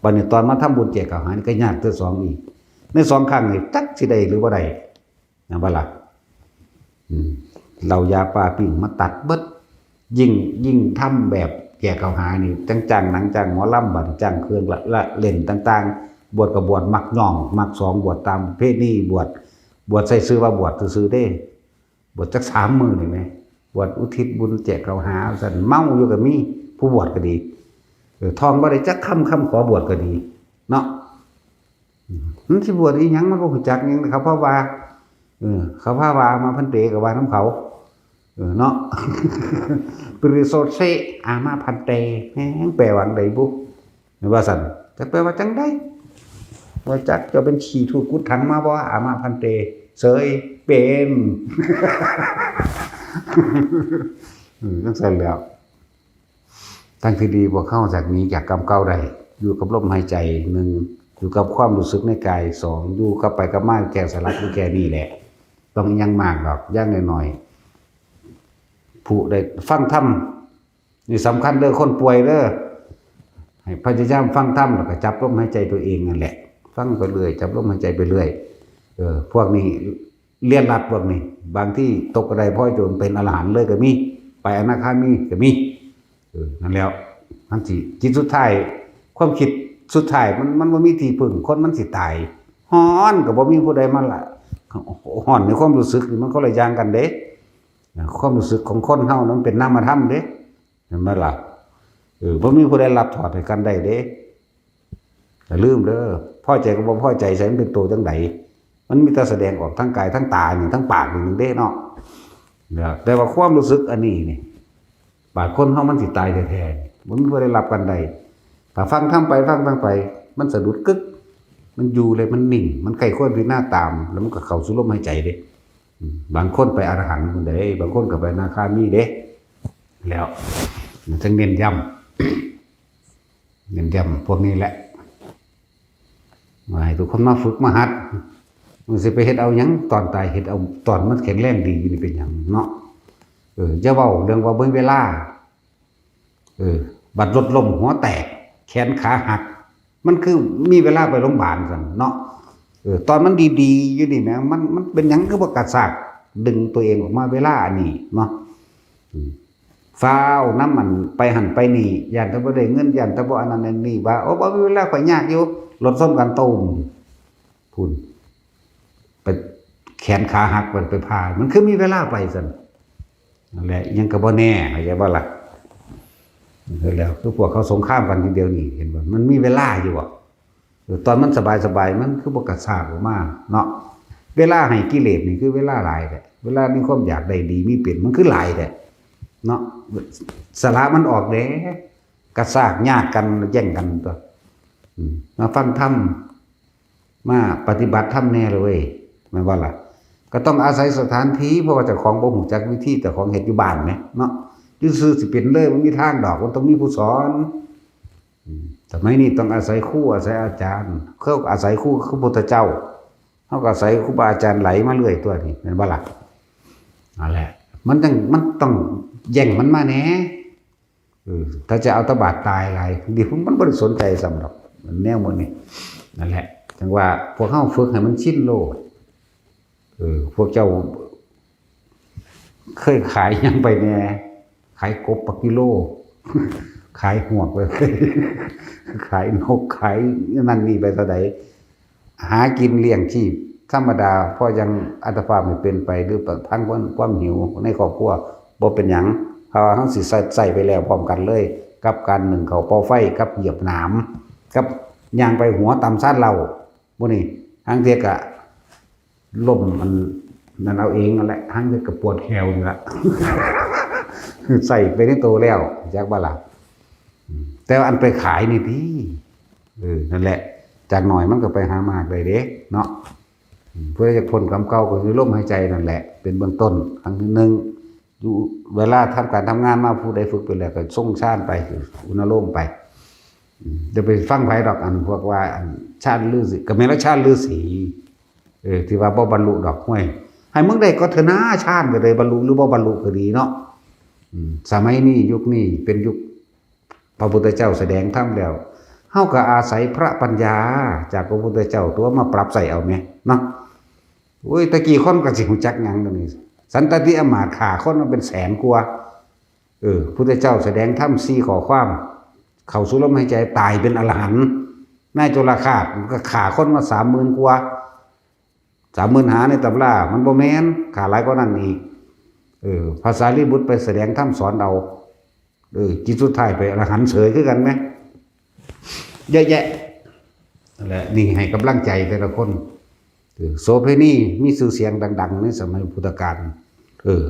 บัดนี้ตอนมาทำบุญแจกข้าวหานี่ก็ยากเทื่อสองอีก ในสองครั้งนี่จักสิได้หรือบ่ได้ นะบ่ล่ะ อืม เหล้ายาปลาปิ้งมาตัดเบิด ยิ่ง ยิ่งทำแบบแจกข้าวหานี่ จั่งจ้างหนังจ้างหมอลำ บัดนี้จ้างเครื่องละ ละเล่นต่างๆ บวชก็บวชมักย่อง มักสอง บวชตามประเพณี บวช บวชใส่ชื่อว่าบวชซื่อๆเด้ บวชจักสามมื้อนี่แหม บวชอุทิศบุญแจกข้าวหา ซั่น เมาอยู่ก็มี ผู้บวชก็ดี เออ ท่องบ่ได้จักคำ คำขอบวชก็ดี เนาะ อืม มันสิบวชอีหยัง มันบ่รู้จักหยัง เขาพาว่า เออ เขาพาว่า อามาพันเต ก็ว่านำเขา เออ เนาะ ปริโสเส อามาพันเต แม่งแปลว่าจั่งใดบุ ว่าซั่น จักแปลว่าจั่งใด ว่าจักเจ้าเป็นขี้ถูกกุดถังมาบ่ อามาพันเต เสยเป็น เออ จั่งซั่นแหล้ว ทางที่ดีพวกเฮาจากหนีจากกรรมเก่าได้ อยู่กับลมหายใจหนึ่ง อยู่กับความรู้สึกในกายสอง อยู่กับไปกับมาแค่สลับอยู่แค่นี้แหละ ต้องยังมากดอก อย่างน้อยๆ ผู้ได้ฟังธรรม นี่สำคัญเด้อ คนป่วยเด้อ ให้พยายามฟังธรรมแล้วก็จับลมหายใจตัวเองนั่นแหละ ฟังไปเรื่อย จับลมหายใจไปเรื่อย เออ พวกนี้เรียนรัดพวกนี้ บางที่ตกกระไดพลอยโจรเป็นอรหันต์เลยก็มี ไปอนาคามีก็มี เออ นั่นแล้ว มันสิ จิตสุดท้าย ความคิดสุดท้ายมัน มันบ่มีที่พึ่ง คนมันสิตาย ฮ้อนก็บ่มีผู้ใดมาละ ฮ้อนในความรู้สึกนี่มันคนละอย่างกันเด้ ความรู้สึกของคนเฮานั้นเป็นนามธรรมเด้ เห็นไหมล่ะ เออ บ่มีผู้ใดรับถอดให้กันได้เด้ อย่าลืมเด้อ พอใจกับบ่พอใจใส่มันเป็นตัวจังใด มันมีแต่แสดงออกทางกาย ทางตานี่ ทางปากนี่หนึ่งเด้เนาะ เนี่ย แต่ว่าความรู้สึกอันนี้นี่ บาดคนเฮามันสิตายแท้ๆ มันบ่ได้รับกันได้ ถ้าฟังธรรมไป ฟังธรรมไป มันสะดุดกึก มันอยู่เลย มันนิ่ง มันใกล้ควรพิจารณาตาม แล้วมันก็เข้าสู่ลมหายใจเด้ อืม บางคนไปอรหันต์พุ้นเด้ บางคนก็ไปอนาคามีเด้ แล้ว มันจั่งเน้นย้ำ เน้นย้ำพวกนี้แหละ ว่าให้ทุกคนมาฝึกมาหัด มันสิไปเฮ็ดเอาหยัง ตอนตายเฮ็ดเอาตอนมันแข็งแรงดีอยู่นี่เป็นหยังเนาะ เออ อย่าเว้าเรื่องว่าบ่มีเวลา เออ บัดรถล้มหัวแตก แขนขาหัก มันคือมีเวลาไปโรงพยาบาลซั่นเนาะ เออ ตอนมันดีๆ อยู่นี่แหม มัน มันเป็นหยังคือบ่กระชากดึงตัวเองออกมาเวลาอันนี้เนาะ อืม ฟ้าวนำมันไปหั่นไปนี่ ย้านแต่บ่ได้เงิน ย้านแต่บ่อันนั้นอันนี้ ว่า โอ้ บ่มีเวลา ข้อยยากอยู่ รถชนกันตูม พุ้น ไปแขนขาหัก ไป ไปผ่า มันคือมีเวลาไปซั่น นั่นแหละ ยังก็บ่แน่ เข้าใจบ่ล่ะ เออ แล้วคือพวกเขาสงครามกันทีเดียวนี่ เห็นบ่ มันมีเวลาอยู่บ่ เออ ตอนมันสบายๆ มันคือบ่กระชากออกมาเนาะ เวลาให้กิเลสนี่คือเวลาหลายแท้ เวลามีความอยากได้ดีมีเป็น มันคือหลายแท้เนาะ สละมันออกเด้ กระชากยากกัน แย่งกันตัว อืม มาฟังธรรม มาปฏิบัติธรรมแน่เลยเว้ย แม่นบ่ล่ะ ก็ต้องอาศัยสถานที่ เพราะว่าเจ้าของบ่ฮู้จักวิธี เจ้าของเฮ็ดอยู่บ้านแหมเนาะ อยู่ซื่อสิเป็นเลย บ่มีทางดอก มันต้องมีผู้สอน อืม สมัยนี้ต้องอาศัยครู อาศัยอาจารย์ เขาอาศัยครู คือพระพุทธเจ้า เขาก็อาศัยครูบาอาจารย์ไหลมาเรื่อยตัวนี่ แม่นบ่ล่ะ นั่นแหละ มันจั่ง มันต้องแย่งมันมาแหน่ เออ ถ้าจะเอาตะบาดตายหลาย เดี๋ยวมันบ่ได้สนใจซ้ำดอก แนวหมู่นี้ นั่นแหละ จั่งว่าพวกเฮาฝึกให้มันชินโลด เออ พวกเจ้า เคยขายหยังไปแหน่ ขายกบปักกิโล ขายหวกไป ขายนก ขายนั่นนี่ไปเท่าใด หากินเลี้ยงชีพธรรมดา พอยังอัตภาพให้เป็นไป หรือประทังความ ความหิวในครอบครัว บ่เป็นหยัง เพราะว่าเฮาสิใช้ ใช้ไปแล้วพร้อมกันเลย กับการนึ่งข้าวเป่าไฟ กับเหยียบหนาม กับย่างไปหัวตำซานเหล้า หมู่นี้ หางเทื่อกะล้มอันนั้นเอาเองนั่นแหละ หางเทื่อกะปวดแข้วนี่ล่ะ ใช้ไปในตัวแล้ว จักบ่ล่ะ อืม แต่ว่าอันไปขายนี่ติ เออ นั่นแหละ จากน้อยมันก็ไปหามากได้เด้ เนาะ อืม ผู้ใดอยากพ้นกรรมเก่าก็คือลมหายใจนั่นแหละ เป็นเบื้องต้น ครั้งที่หนึ่ง อยู่เวลาทำการทำงานมา ผู้ใดฝึกไปแล้วก็ทรงฌานไป อุณโลมไป อืม อย่าไปฟังไผดอก อันพวกว่า อันฌานฤาษี ก็แม่นแล้วฌานฤาษี เออ ที่ว่าบ่บรรลุดอก ห้วย ให้มึงได้ก็เถอะนะ ฌานก็ได้บรรลุหรือบ่บรรลุก็ดีเนาะ อืม สมัยนี้ยุคนี้เป็นยุคพระพุทธเจ้าแสดงธรรมแล้ว เฮาก็อาศัยพระปัญญาจากพระพุทธเจ้าตัวมาปรับใช้เอาแหมเนาะ โอ้ย แต่กี้คนก็สิฮู้จักหยังเดี๋ยวนี้ สันตติอำมาตย์ฆ่าคนมาเป็นแสนกว่า เออ พุทธเจ้าแสดงธรรมสี่ข้อความ เข้าสู่ลมหายใจตายเป็นอรหันต์ นายจุลฆาตมันก็ฆ่าคนมาสามหมื่นกว่า สามหมื่นห้าในตำรา มันบ่แม่น ฆ่าหลายกว่านั้นอีก เออ พระสารีบุตรไปแสดงธรรมสอนเอา เออ จิตสุดท้ายไปอรหันต์เสยคือกันแหม เยอะแยะ นั่นแหละ นี่ให้กำลังใจแต่ละคน เออ โสเภณีมีชื่อเสียงดังๆ ในสมัยพุทธกาล เออ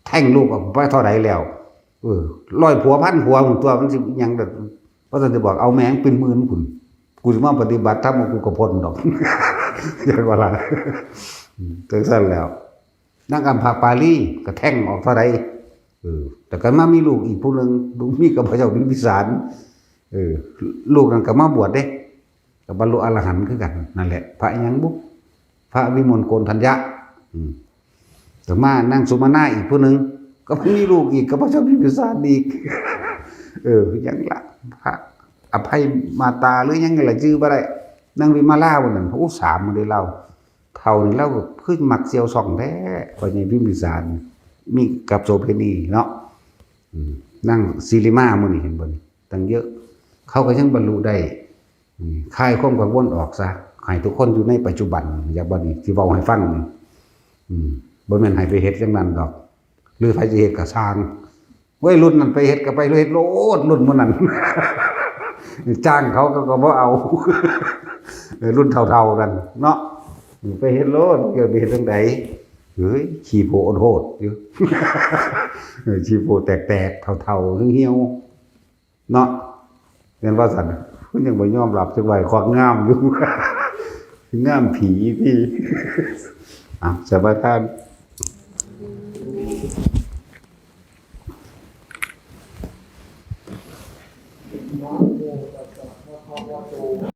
แท้งลูกออกไปเท่าใดแล้ว เออ ร้อยผัวพันผัวพุ้นตัว มันสิอิหยังเด้อ เพราะฉะนั้นสิบอก เอาแม่งเป็นหมื่นพุ้น กูสิมาปฏิบัติธรรม กูก็พ้นดอก จั่งว่าล่ะ อืม จั่งซั่นแล้ว นางอัมพาปาลีก็แท้งออกเท่าใด เออ แต่ก็มามีลูกอีกผู้หนึ่ง ลูกมีกับพระเจ้าพิมพิสาร เออ ลูกนั่นก็มาบวชเด้ ก็บรรลุอรหันต์คือกัน นั่นแหละ พระหยังบุ พระวิมลโกณฑัญญะ อืม ต่อมานางสุมาณาอีกผู้หนึ่ง ก็มีลูกอีก ก็พระเจ้าพิมพิสารอีก เออ หยังละ พระอภัยมาตาหรือหยังละ จื่อบ่ได้ นางวิมาลาวันนั้น โอ้ สามมื้อได้เล่า เฒ่านี่เล่าก็คือมักเสี่ยวซ่องแท้ พระเจ้าพิมพิสาร มีกับโสเภณีเนาะ อืม นางสิริมามื้อนี้เห็นบ่นี่ ตั้งเยอะ เขาก็ยังบรรลุได้ อืม คลายความกังวลออกซะ ให้ทุกคนอยู่ในปัจจุบัน อยากบ่นี่ ที่เว้าให้ฟังนี่ อืม บ่แม่นให้ไปเฮ็ดจังนั้นดอก หรือไผสิเฮ็ดก็ซ่าง วัยรุ่นนั่นไปเฮ็ดก็ไปเฮ็ดโลด รุ่นหมู่นั้น จ้างเขาก็ ก็บ่เอา เออ รุ่นเฒ่าๆกันเนาะ ไปเฮ็ดโลด เกิดไปเฮ็ดจังใด เฮ้ย ขี้โพดโหดอยู่ เออ ขี้โพแตกๆ เฒ่าๆ เหี่ยวๆ เนาะ แม่นว่าซั่น เพิ่นยังบ่ยอมรับจักใบ ควักงามอยู่ งามผีติ อ่ะ สมาทาน